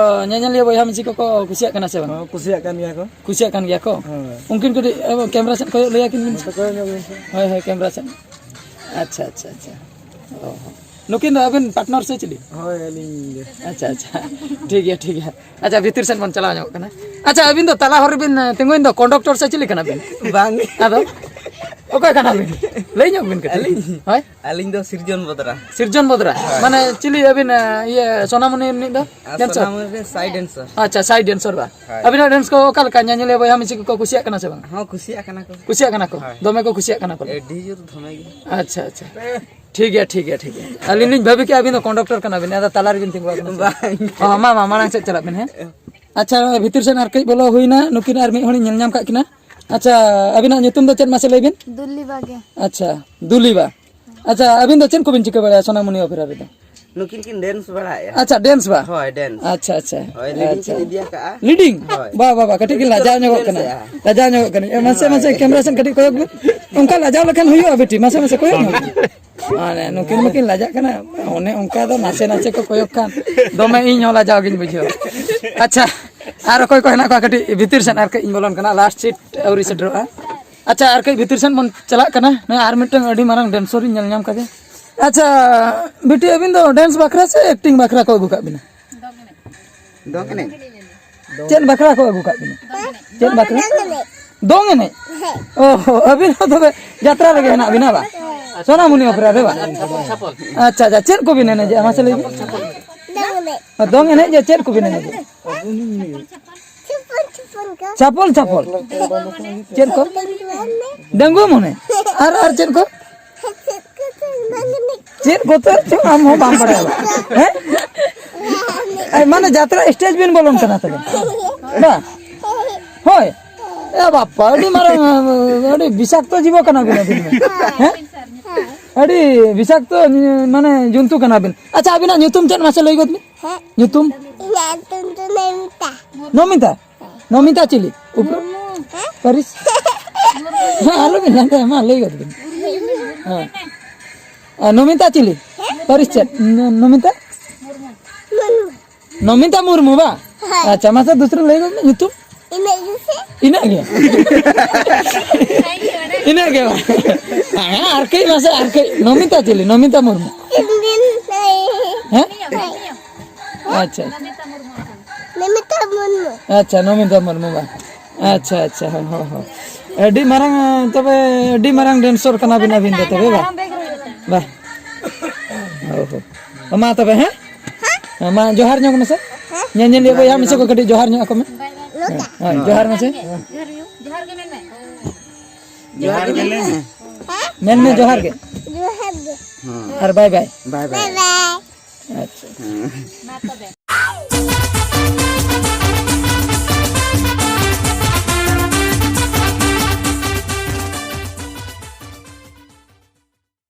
ᱧᱮᱧᱮᱞᱤᱭᱟᱹ ᱵᱚᱭᱦᱟ ᱢᱤᱥᱤ ᱠᱚᱠᱚ ᱠᱩᱥᱤᱭᱟᱜ ᱠᱟᱱᱟ ᱥᱮ ᱵᱟᱝ? ᱦᱚᱸ, ᱠᱩᱥᱤᱭᱟᱜ ᱠᱟᱱ ᱜᱮᱭᱟ ᱠᱚ᱾ ᱠᱩᱥᱤᱭᱟᱜ ᱠᱟᱱ ᱜᱮᱭᱟ ᱠᱚ? ᱦᱳᱭ᱾ ᱩᱱᱠᱤᱱ ᱠᱟᱹᱴᱤᱡ, ᱮ, camera ᱥᱮᱫ ᱠᱚᱭᱚᱜ ᱞᱟᱹᱭᱟ ᱠᱤᱱ ᱵᱤᱱ ᱥᱮ᱾ ᱦᱳᱭ, ᱠᱚᱭᱚᱜ ᱧᱚᱜ ᱵᱤᱱ ᱥᱮ᱾ ᱦᱳᱭ, ᱦᱳᱭ, camera ᱥᱮᱫ᱾ ᱟᱪᱪᱷᱟ, ᱟᱪᱪᱷᱟ, ᱟᱪᱪᱷᱟ᱾ ᱚ᱾ ᱱᱩᱠᱤᱱ ᱫᱚ ᱟᱹᱵᱤᱱ partner ᱥᱮ ᱪᱤᱞᱤ? ᱦᱳᱭ, ᱟᱹᱞᱤᱧ ᱜᱮ᱾ ᱟᱪᱪᱷᱟ, ᱟᱪᱪᱷᱟ᱾ ᱴᱷᱤᱠ ᱜᱮᱭᱟ, ᱴᱷᱤᱠ ᱜᱮᱭᱟ᱾ ᱟᱪᱪᱷᱟ, ᱵᱷᱤᱛᱤᱨ ᱥᱮᱱ ᱵᱚᱱ ᱪᱟᱞᱟᱣ ᱧᱚᱜᱚᱜ ᱠᱟᱱᱟ᱾ ᱟᱪᱪᱷᱟ, ᱟᱹᱵᱤᱱ ᱫᱚ ᱛᱟᱞᱟ ᱦᱚᱨ ᱨᱮᱵᱤᱱ, ᱮ, ᱛᱤᱸᱜᱩᱭᱮᱱ ᱫᱚ, conductor ᱥᱮ ᱪᱤᱞᱤ ᱠᱟᱱᱟ ᱵᱤᱱ? ᱵᱟᱝ᱾ ᱟᱫᱚ? ᱚᱠᱚᱭ ᱠᱟᱱᱟ ᱵᱤᱱ? ᱞᱟᱹᱭ ᱧᱚᱜ ᱵᱤᱱ ᱠᱟᱹᱴᱤᱡ᱾ ᱟᱹᱞᱤᱧ? ᱦᱳᱭ᱾ ᱟᱹᱞᱤᱧ ᱫᱚ ᱥᱤᱨᱡᱚᱱ ᱵᱚᱫᱽᱨᱟ᱾ ᱥᱤᱨᱡᱚᱱ ᱵᱚᱫᱽᱨᱟ᱾ ᱦᱳᱭ᱾ ᱢᱟᱱᱮ ᱪᱤᱞᱤ ᱟᱹᱵᱤᱱ, ᱮ, ᱤᱭᱟᱹ, ᱥᱳᱱᱟᱢᱩᱱᱤ ᱨᱤᱱᱤᱡ ᱫᱚ? ᱟᱨ ᱰᱮᱱᱥᱟᱨ? ᱥᱳᱱᱟᱢᱩᱱᱤ ᱨᱮ side dancer᱾ ᱟᱪᱪᱷᱟ, side dancer ᱵᱟ? ᱦᱳᱭ᱾ ᱟᱹᱵᱤᱱᱟᱜ dance ᱠᱚ ᱚᱠᱟ ᱞᱮᱠᱟ? ᱧᱮᱧᱮᱞᱤᱭᱟᱹ ᱵᱚᱭᱦᱟ ᱢᱤᱥᱤ ᱠᱚᱠᱚ ᱠᱩᱥᱤᱭᱟᱜ ᱠᱟᱱᱟ ᱥᱮ ᱵᱟᱝ? ᱦᱚᱸ, ᱠᱩᱥᱤᱭᱟᱜ ᱠᱟᱱᱟ ᱠᱚ᱾ ᱠᱩᱥᱤᱭᱟᱜ ᱠᱟᱱᱟ ᱠᱚ? ᱦᱳᱭ᱾ ᱫᱚᱢᱮ ᱠᱚ ᱠᱩᱥᱤᱭᱟᱜ ᱠᱟᱱᱟ ᱠᱚ? ᱟᱹᱰᱤ ᱡᱳᱨ, ᱫᱚᱢᱮ ᱜᱮ᱾ ᱟᱪᱪᱷᱟ, ᱟᱪᱪᱷᱟ᱾ ᱴᱷᱤᱠ ᱜᱮᱭᱟ, ᱴᱷᱤᱠ ᱜᱮᱭᱟ, ᱴᱷᱤᱠ ᱜᱮᱭᱟ᱾ ᱟᱹᱞᱤᱧ ᱞᱤᱧ ᱵᱷᱟᱹᱵᱤ ᱠᱮᱜᱼᱟ ᱟᱹᱵᱤᱱ ᱫᱚ conductor ᱠᱟᱱᱟ ᱵᱤᱱ, ᱟᱫᱚ ᱛᱟᱞᱟ ᱨᱮᱵᱤᱱ ᱛᱤᱸᱜᱩ ᱟᱠᱟᱱᱟ ᱥᱮ? ᱵᱟᱝ᱾ ᱚ, ᱢᱟ, ᱢᱟ, ᱢᱟᱲᱟᱝ ᱥᱮᱫ ᱪᱟᱞᱟᱜ ᱵᱤᱱ, ᱦᱮᱸ᱾ ᱟᱪᱪᱷᱟ, ᱵᱷᱤᱛᱤᱨ ᱥᱮᱫ ᱟᱨ ᱠᱟᱹᱡ ᱵᱚᱞᱚ ᱦᱩᱭᱱᱟ, ᱱᱩᱠᱤᱱ ᱟᱨ ᱢᱤᱫ ᱦᱚᱲᱤᱧ ᱧᱮᱞ ᱧᱟᱢ ᱠᱟᱜ ᱠᱤᱱᱟ᱾ ᱟᱪᱪᱷᱟ, ᱟᱹᱵᱤᱱᱟᱜ ᱧᱩᱛᱩᱢ ᱫᱚ ᱪᱮᱫ ᱢᱟᱥᱮ ᱞᱟᱹᱭ ᱵᱤᱱ? ᱫᱩᱞᱤᱵᱟ ᱜᱮ᱾ ᱟᱪᱪᱷᱟ, ᱫᱩᱞᱤᱵᱟ᱾ ᱟᱪᱪᱷᱟ, ᱟᱹᱵᱤᱱ ᱫᱚ ᱪᱮᱫ ᱠᱚᱵᱤᱱ ᱪᱤᱠᱟᱹ ᱵᱟᱲᱟᱭᱟ ᱥᱳᱱᱟᱢᱩᱱᱤ ᱚᱯᱮᱨᱟ ᱨᱮᱫᱚ? ᱱᱩᱠᱤᱱ ᱠᱤᱱ dance ᱵᱟᱲᱟᱭᱮᱫᱼᱟ᱾ ᱟᱪᱪᱷᱟ, dance ᱵᱟ? ᱦᱳᱭ, dance᱾ ᱟᱪᱪᱷᱟ, ᱟᱪᱪᱷᱟ, ᱦᱳᱭ, leading ᱟᱪᱪᱷᱟ᱾ ᱠᱤᱱ ᱤᱫᱤ ᱟᱠᱟᱫᱼᱟ᱾ Leading? ᱦᱳᱭ᱾ ᱵᱟ, ᱵᱟ, ᱵᱟ, ᱠᱟᱹᱴᱤᱡ ᱠᱤᱱ ᱞᱟᱡᱟᱣ ᱧᱚᱜᱚᱜ ᱠᱟᱱᱟ᱾ ᱞᱟᱡᱟᱣ ᱧᱚᱜᱚᱜ ᱠᱟᱱᱟ᱾ ᱮ, ᱢᱟᱥᱮ, ᱢᱟᱥᱮ, camera ᱥᱮᱫ ᱠᱟᱹᱴᱤᱡ ᱠᱚᱭᱚᱜ ᱵᱤᱱ᱾ ᱚᱱᱠᱟ ᱞᱟᱡᱟᱣ ᱞᱮᱠᱷᱟᱱ ᱦᱩᱭᱩᱜᱼᱟ, ᱵᱤᱴᱤ? ᱢᱟᱥᱮ, ᱢᱟᱥᱮ, ᱠᱚᱭᱚᱜ ᱧᱚᱜ ᱵᱤᱱ᱾ ᱢᱟᱱᱮ, ᱱᱩᱠᱤᱱ ᱢᱟᱠᱤᱱ ᱞᱟᱡᱟᱜ ᱠᱟᱱᱟ᱾ ᱚᱱᱮ ᱚᱱᱠᱟ ᱫᱚ ᱱᱟᱥᱮ, ᱱᱟᱥᱮ ᱠᱚ ᱠᱚᱭᱚᱜ ᱠᱷᱟᱱ ᱫᱚᱢᱮ ᱤᱧ ᱦᱚᱸ ᱞᱟᱡᱟᱣ ᱜᱤᱧ ᱵᱩᱡᱷᱟᱹᱣᱟ᱾ ᱟᱪᱪᱷᱟ, ᱟᱨ ᱚᱠᱚᱭ ᱠᱚ ᱦᱮᱱᱟᱜ ᱠᱚᱣᱟ? ᱠᱟᱹᱴᱤᱡ ᱵᱷᱤᱛᱤᱨ ᱥᱮᱫ ᱟᱨ ᱠᱟᱹᱡ ᱤᱧ ᱵᱚᱞᱚᱱ ᱠᱟᱱᱟ, last seat ᱟᱹᱣᱨᱤ ᱥᱮᱴᱮᱨᱚᱜᱼᱟ᱾ ᱟᱪᱪᱷᱟ, ᱟᱨ ᱠᱟᱹᱡ ᱵᱷᱤᱛᱤᱨ ᱥᱮᱫ ᱵᱚᱱ ᱪᱟᱞᱟᱜ ᱠᱟᱱᱟ᱾ ᱱᱚᱜᱼᱚᱭ ᱟᱨ ᱢᱤᱫᱴᱟᱝ ᱟᱹᱰᱤ ᱢᱟᱨᱟᱝ dancer ᱤᱧ ᱧᱮᱞ ᱧᱟᱢ ᱠᱟᱫᱮ᱾ ᱟᱪᱪᱷᱟ, ᱵᱤᱴᱤ, ᱟᱹᱵᱤᱱ ᱫᱚ dance ᱵᱟᱠᱷᱨᱟ ᱥᱮ acting ᱵᱟᱠᱷᱨᱟ ᱠᱚ ᱟᱹᱜᱩ ᱠᱟᱜ ᱵᱤᱱᱟ? ᱫᱚᱝ ᱮᱱᱮᱡ᱾ ᱪᱮᱫ ᱵᱟᱠᱷᱨᱟ ᱠᱚ ᱟᱹᱜᱩ ᱠᱟᱜ ᱵᱤᱱᱟ? ᱪᱮᱫ ᱵᱟᱠᱷᱨᱟ? ᱫᱚᱝ ᱮᱱᱮᱡ? ᱚ ᱦᱚ, ᱟᱹᱵᱤᱱ ᱦᱚᱸ ᱛᱚᱵᱮ ᱡᱟᱛᱨᱟ ᱨᱮᱜᱮ ᱦᱮᱱᱟᱜ ᱵᱤᱱᱟ ᱵᱟ? ᱥᱳᱱᱟᱢᱩᱱᱤ ᱚᱯᱮᱨᱟ ᱨᱮ ᱵᱟ? ᱟᱪᱪᱷᱟ, ᱟᱪᱪᱷᱟ, ᱪᱮᱫ ᱠᱚᱵᱤᱱ ᱮᱱᱮᱡᱮᱜᱼᱟ ᱢᱟᱥᱮ ᱞᱟᱹᱭ ᱵᱤᱱ? ᱫᱚᱝ ᱮᱱᱮᱡ᱾ ᱫᱚᱝ ᱮᱱᱮᱡ ᱜᱮ ᱪᱮᱫ ᱠᱚᱵᱤᱱ ᱮᱱᱮᱡᱮᱜᱼᱟ? ᱪᱷᱟᱯᱚᱞ, ᱪᱷᱟᱯᱚᱞ ᱠᱚ᱾ ᱪᱷᱟᱯᱚᱞ, ᱪᱷᱟᱯᱚᱞ᱾ ᱪᱮᱫ ᱠᱚ? ᱰᱟᱺᱜᱩᱣᱟᱹ ᱢᱚᱱᱮ᱾ ᱰᱟᱺᱜᱩᱣᱟᱹ ᱢᱚᱱᱮ᱾ ᱟᱨ, ᱟᱨ ᱪᱮᱫ ᱠᱚ? ᱪᱮᱫ ᱠᱚ ᱛᱚ ᱪᱚ ᱟᱢ ᱦᱚᱸ ᱵᱟᱢ ᱵᱟᱲᱟᱭᱟ ᱵᱟ? ᱦᱮᱸ? ᱟᱭ, ᱢᱟᱱᱮ ᱡᱟᱛᱨᱟ stage ᱵᱤᱱ ᱵᱚᱞᱚᱱ ᱠᱟᱱᱟ ᱛᱚᱵᱮ? ᱵᱟ? ᱦᱳᱭ᱾ ᱮ ᱵᱟᱯᱟ, ᱟᱹᱰᱤ ᱢᱟᱨᱟᱝ, ᱟᱹᱰᱤ ᱵᱤᱥᱟᱠᱛᱚ ᱡᱤᱵᱚ ᱠᱟᱱᱟ ᱵᱤᱱ ᱟᱹᱵᱤᱱ ᱫᱚ᱾ ᱦᱮᱸ? ᱟᱹᱰᱤ ᱵᱤᱥᱟᱠᱛᱚ, ᱢᱟᱱᱮ, ᱡᱚᱱᱛᱩ ᱠᱟᱱᱟ ᱵᱤᱱ᱾ ᱟᱪᱪᱷᱟ, ᱟᱹᱵᱤᱱᱟᱜ ᱧᱩᱛᱩᱢ ᱪᱮᱫ ᱢᱟᱥᱮ ᱞᱟᱹᱭ ᱜᱚᱫ ᱵᱤᱱ? ᱦᱮᱸ? ᱧᱩᱛᱩᱢ? ᱤᱧᱟᱹᱜ ᱧᱩᱛᱩᱢ ᱫᱚ ᱱᱚᱢᱤᱛᱟ᱾ ᱱᱚᱢᱤᱛᱟ? ᱱᱚᱢᱤᱛᱟ ᱪᱤᱞᱤ? ᱩᱯᱨᱩᱢ? ᱦᱮᱸ? ᱯᱟᱹᱨᱤᱥ? ᱦᱮᱸ, ᱟᱞᱚᱵᱤᱱ ᱞᱟᱸᱫᱟᱭᱟ, ᱢᱟ ᱞᱟᱹᱭ ᱜᱚᱫ ᱵᱤᱱ᱾ ᱦᱮᱸ᱾ ᱟᱨ ᱱᱚᱢᱤᱛᱟ ᱪᱤᱞᱤ? ᱯᱟᱹᱨᱤᱥ ᱪᱮᱫ? ᱱᱚ-, ᱱᱚᱢᱤᱛᱟ? ᱢᱩᱨᱢᱩ᱾ ᱱᱚᱢᱤᱛᱟ ᱢᱩᱨᱢᱩ ᱵᱟ? ᱦᱳᱭ᱾ ᱟᱪᱪᱷᱟ, ᱢᱟᱥᱮ ᱫᱩᱥᱨᱟᱹ ᱞᱟᱹᱭ ᱜᱚᱫ ᱢᱮ, ᱧᱩᱛᱩᱢ? ᱤᱱᱟᱹᱜ ᱜᱮᱥᱮ? ᱤᱱᱟᱹᱜ ᱜᱮ? ᱤᱱᱟᱹᱜ ᱜᱮ ᱵᱟ? ᱦᱮᱸ, ᱟᱨ ᱠᱟᱹᱡ ᱢᱟᱥᱮ, ᱟᱨ ᱠᱟᱹᱡ᱾ ᱱᱚᱢᱤᱛᱟ ᱪᱤᱞᱤ? ᱱᱚᱢᱤᱛᱟ ᱢᱩᱨᱢᱩ? ᱪᱮᱫ ᱵᱤᱱ ᱞᱟᱹᱭ? ᱦᱮᱸ? ᱦᱳᱭ᱾ ᱟᱪᱪᱷᱟ᱾ ᱱᱚᱢᱤᱛᱟ ᱢᱩᱨᱢᱩ᱾ ᱟᱪᱪᱷᱟ, ᱱᱚᱢᱤᱛᱟ ᱢᱩᱨᱢᱩ ᱵᱟ? ᱟᱪᱪᱷᱟ, ᱟᱪᱪᱷᱟ, ᱦᱚᱸ, ᱦᱚᱸ, ᱦᱚᱸ᱾ ᱟᱹᱰᱤ ᱢᱟᱨᱟᱝ, ᱛᱚᱵᱮ ᱟᱹᱰᱤ ᱢᱟᱨᱟᱝ dancer ᱠᱟᱱᱟ ᱵᱤᱱ ᱟᱹᱵᱤᱱ ᱫᱚ ᱛᱚᱵᱮ, ᱵᱟ? ᱵᱟ᱾ ᱦᱳᱭ, ᱦᱳᱭ᱾ ᱢᱟ ᱛᱚᱵᱮ, ᱦᱮᱸ? ᱦᱮᱸ, ᱢᱟ ᱡᱚᱦᱟᱨ ᱧᱚᱜ ᱢᱮᱥᱮ᱾ ᱧᱮᱧᱮᱞᱤᱭᱟᱹ ᱵᱚᱭᱦᱟ ᱢᱤᱥᱤ ᱠᱚ ᱠᱟᱹᱴᱤᱡ ᱡᱚᱦᱟᱨ ᱧᱚᱜ ᱟᱠᱚ ᱢᱮ᱾ ᱦᱳᱭ, ᱡᱚᱦᱟᱨ ᱢᱮᱥᱮ᱾ ᱡᱚᱦᱟᱨ ᱜᱮ ᱞᱟᱹᱭ ᱢᱮ᱾ ᱢᱮᱱ ᱢᱮ ᱡᱚᱦᱟᱨ ᱜᱮ᱾ ᱟᱨ bye bye᱾ ᱵᱟᱭ ᱵᱟᱭ᱾ ᱟᱪᱪᱷᱟ᱾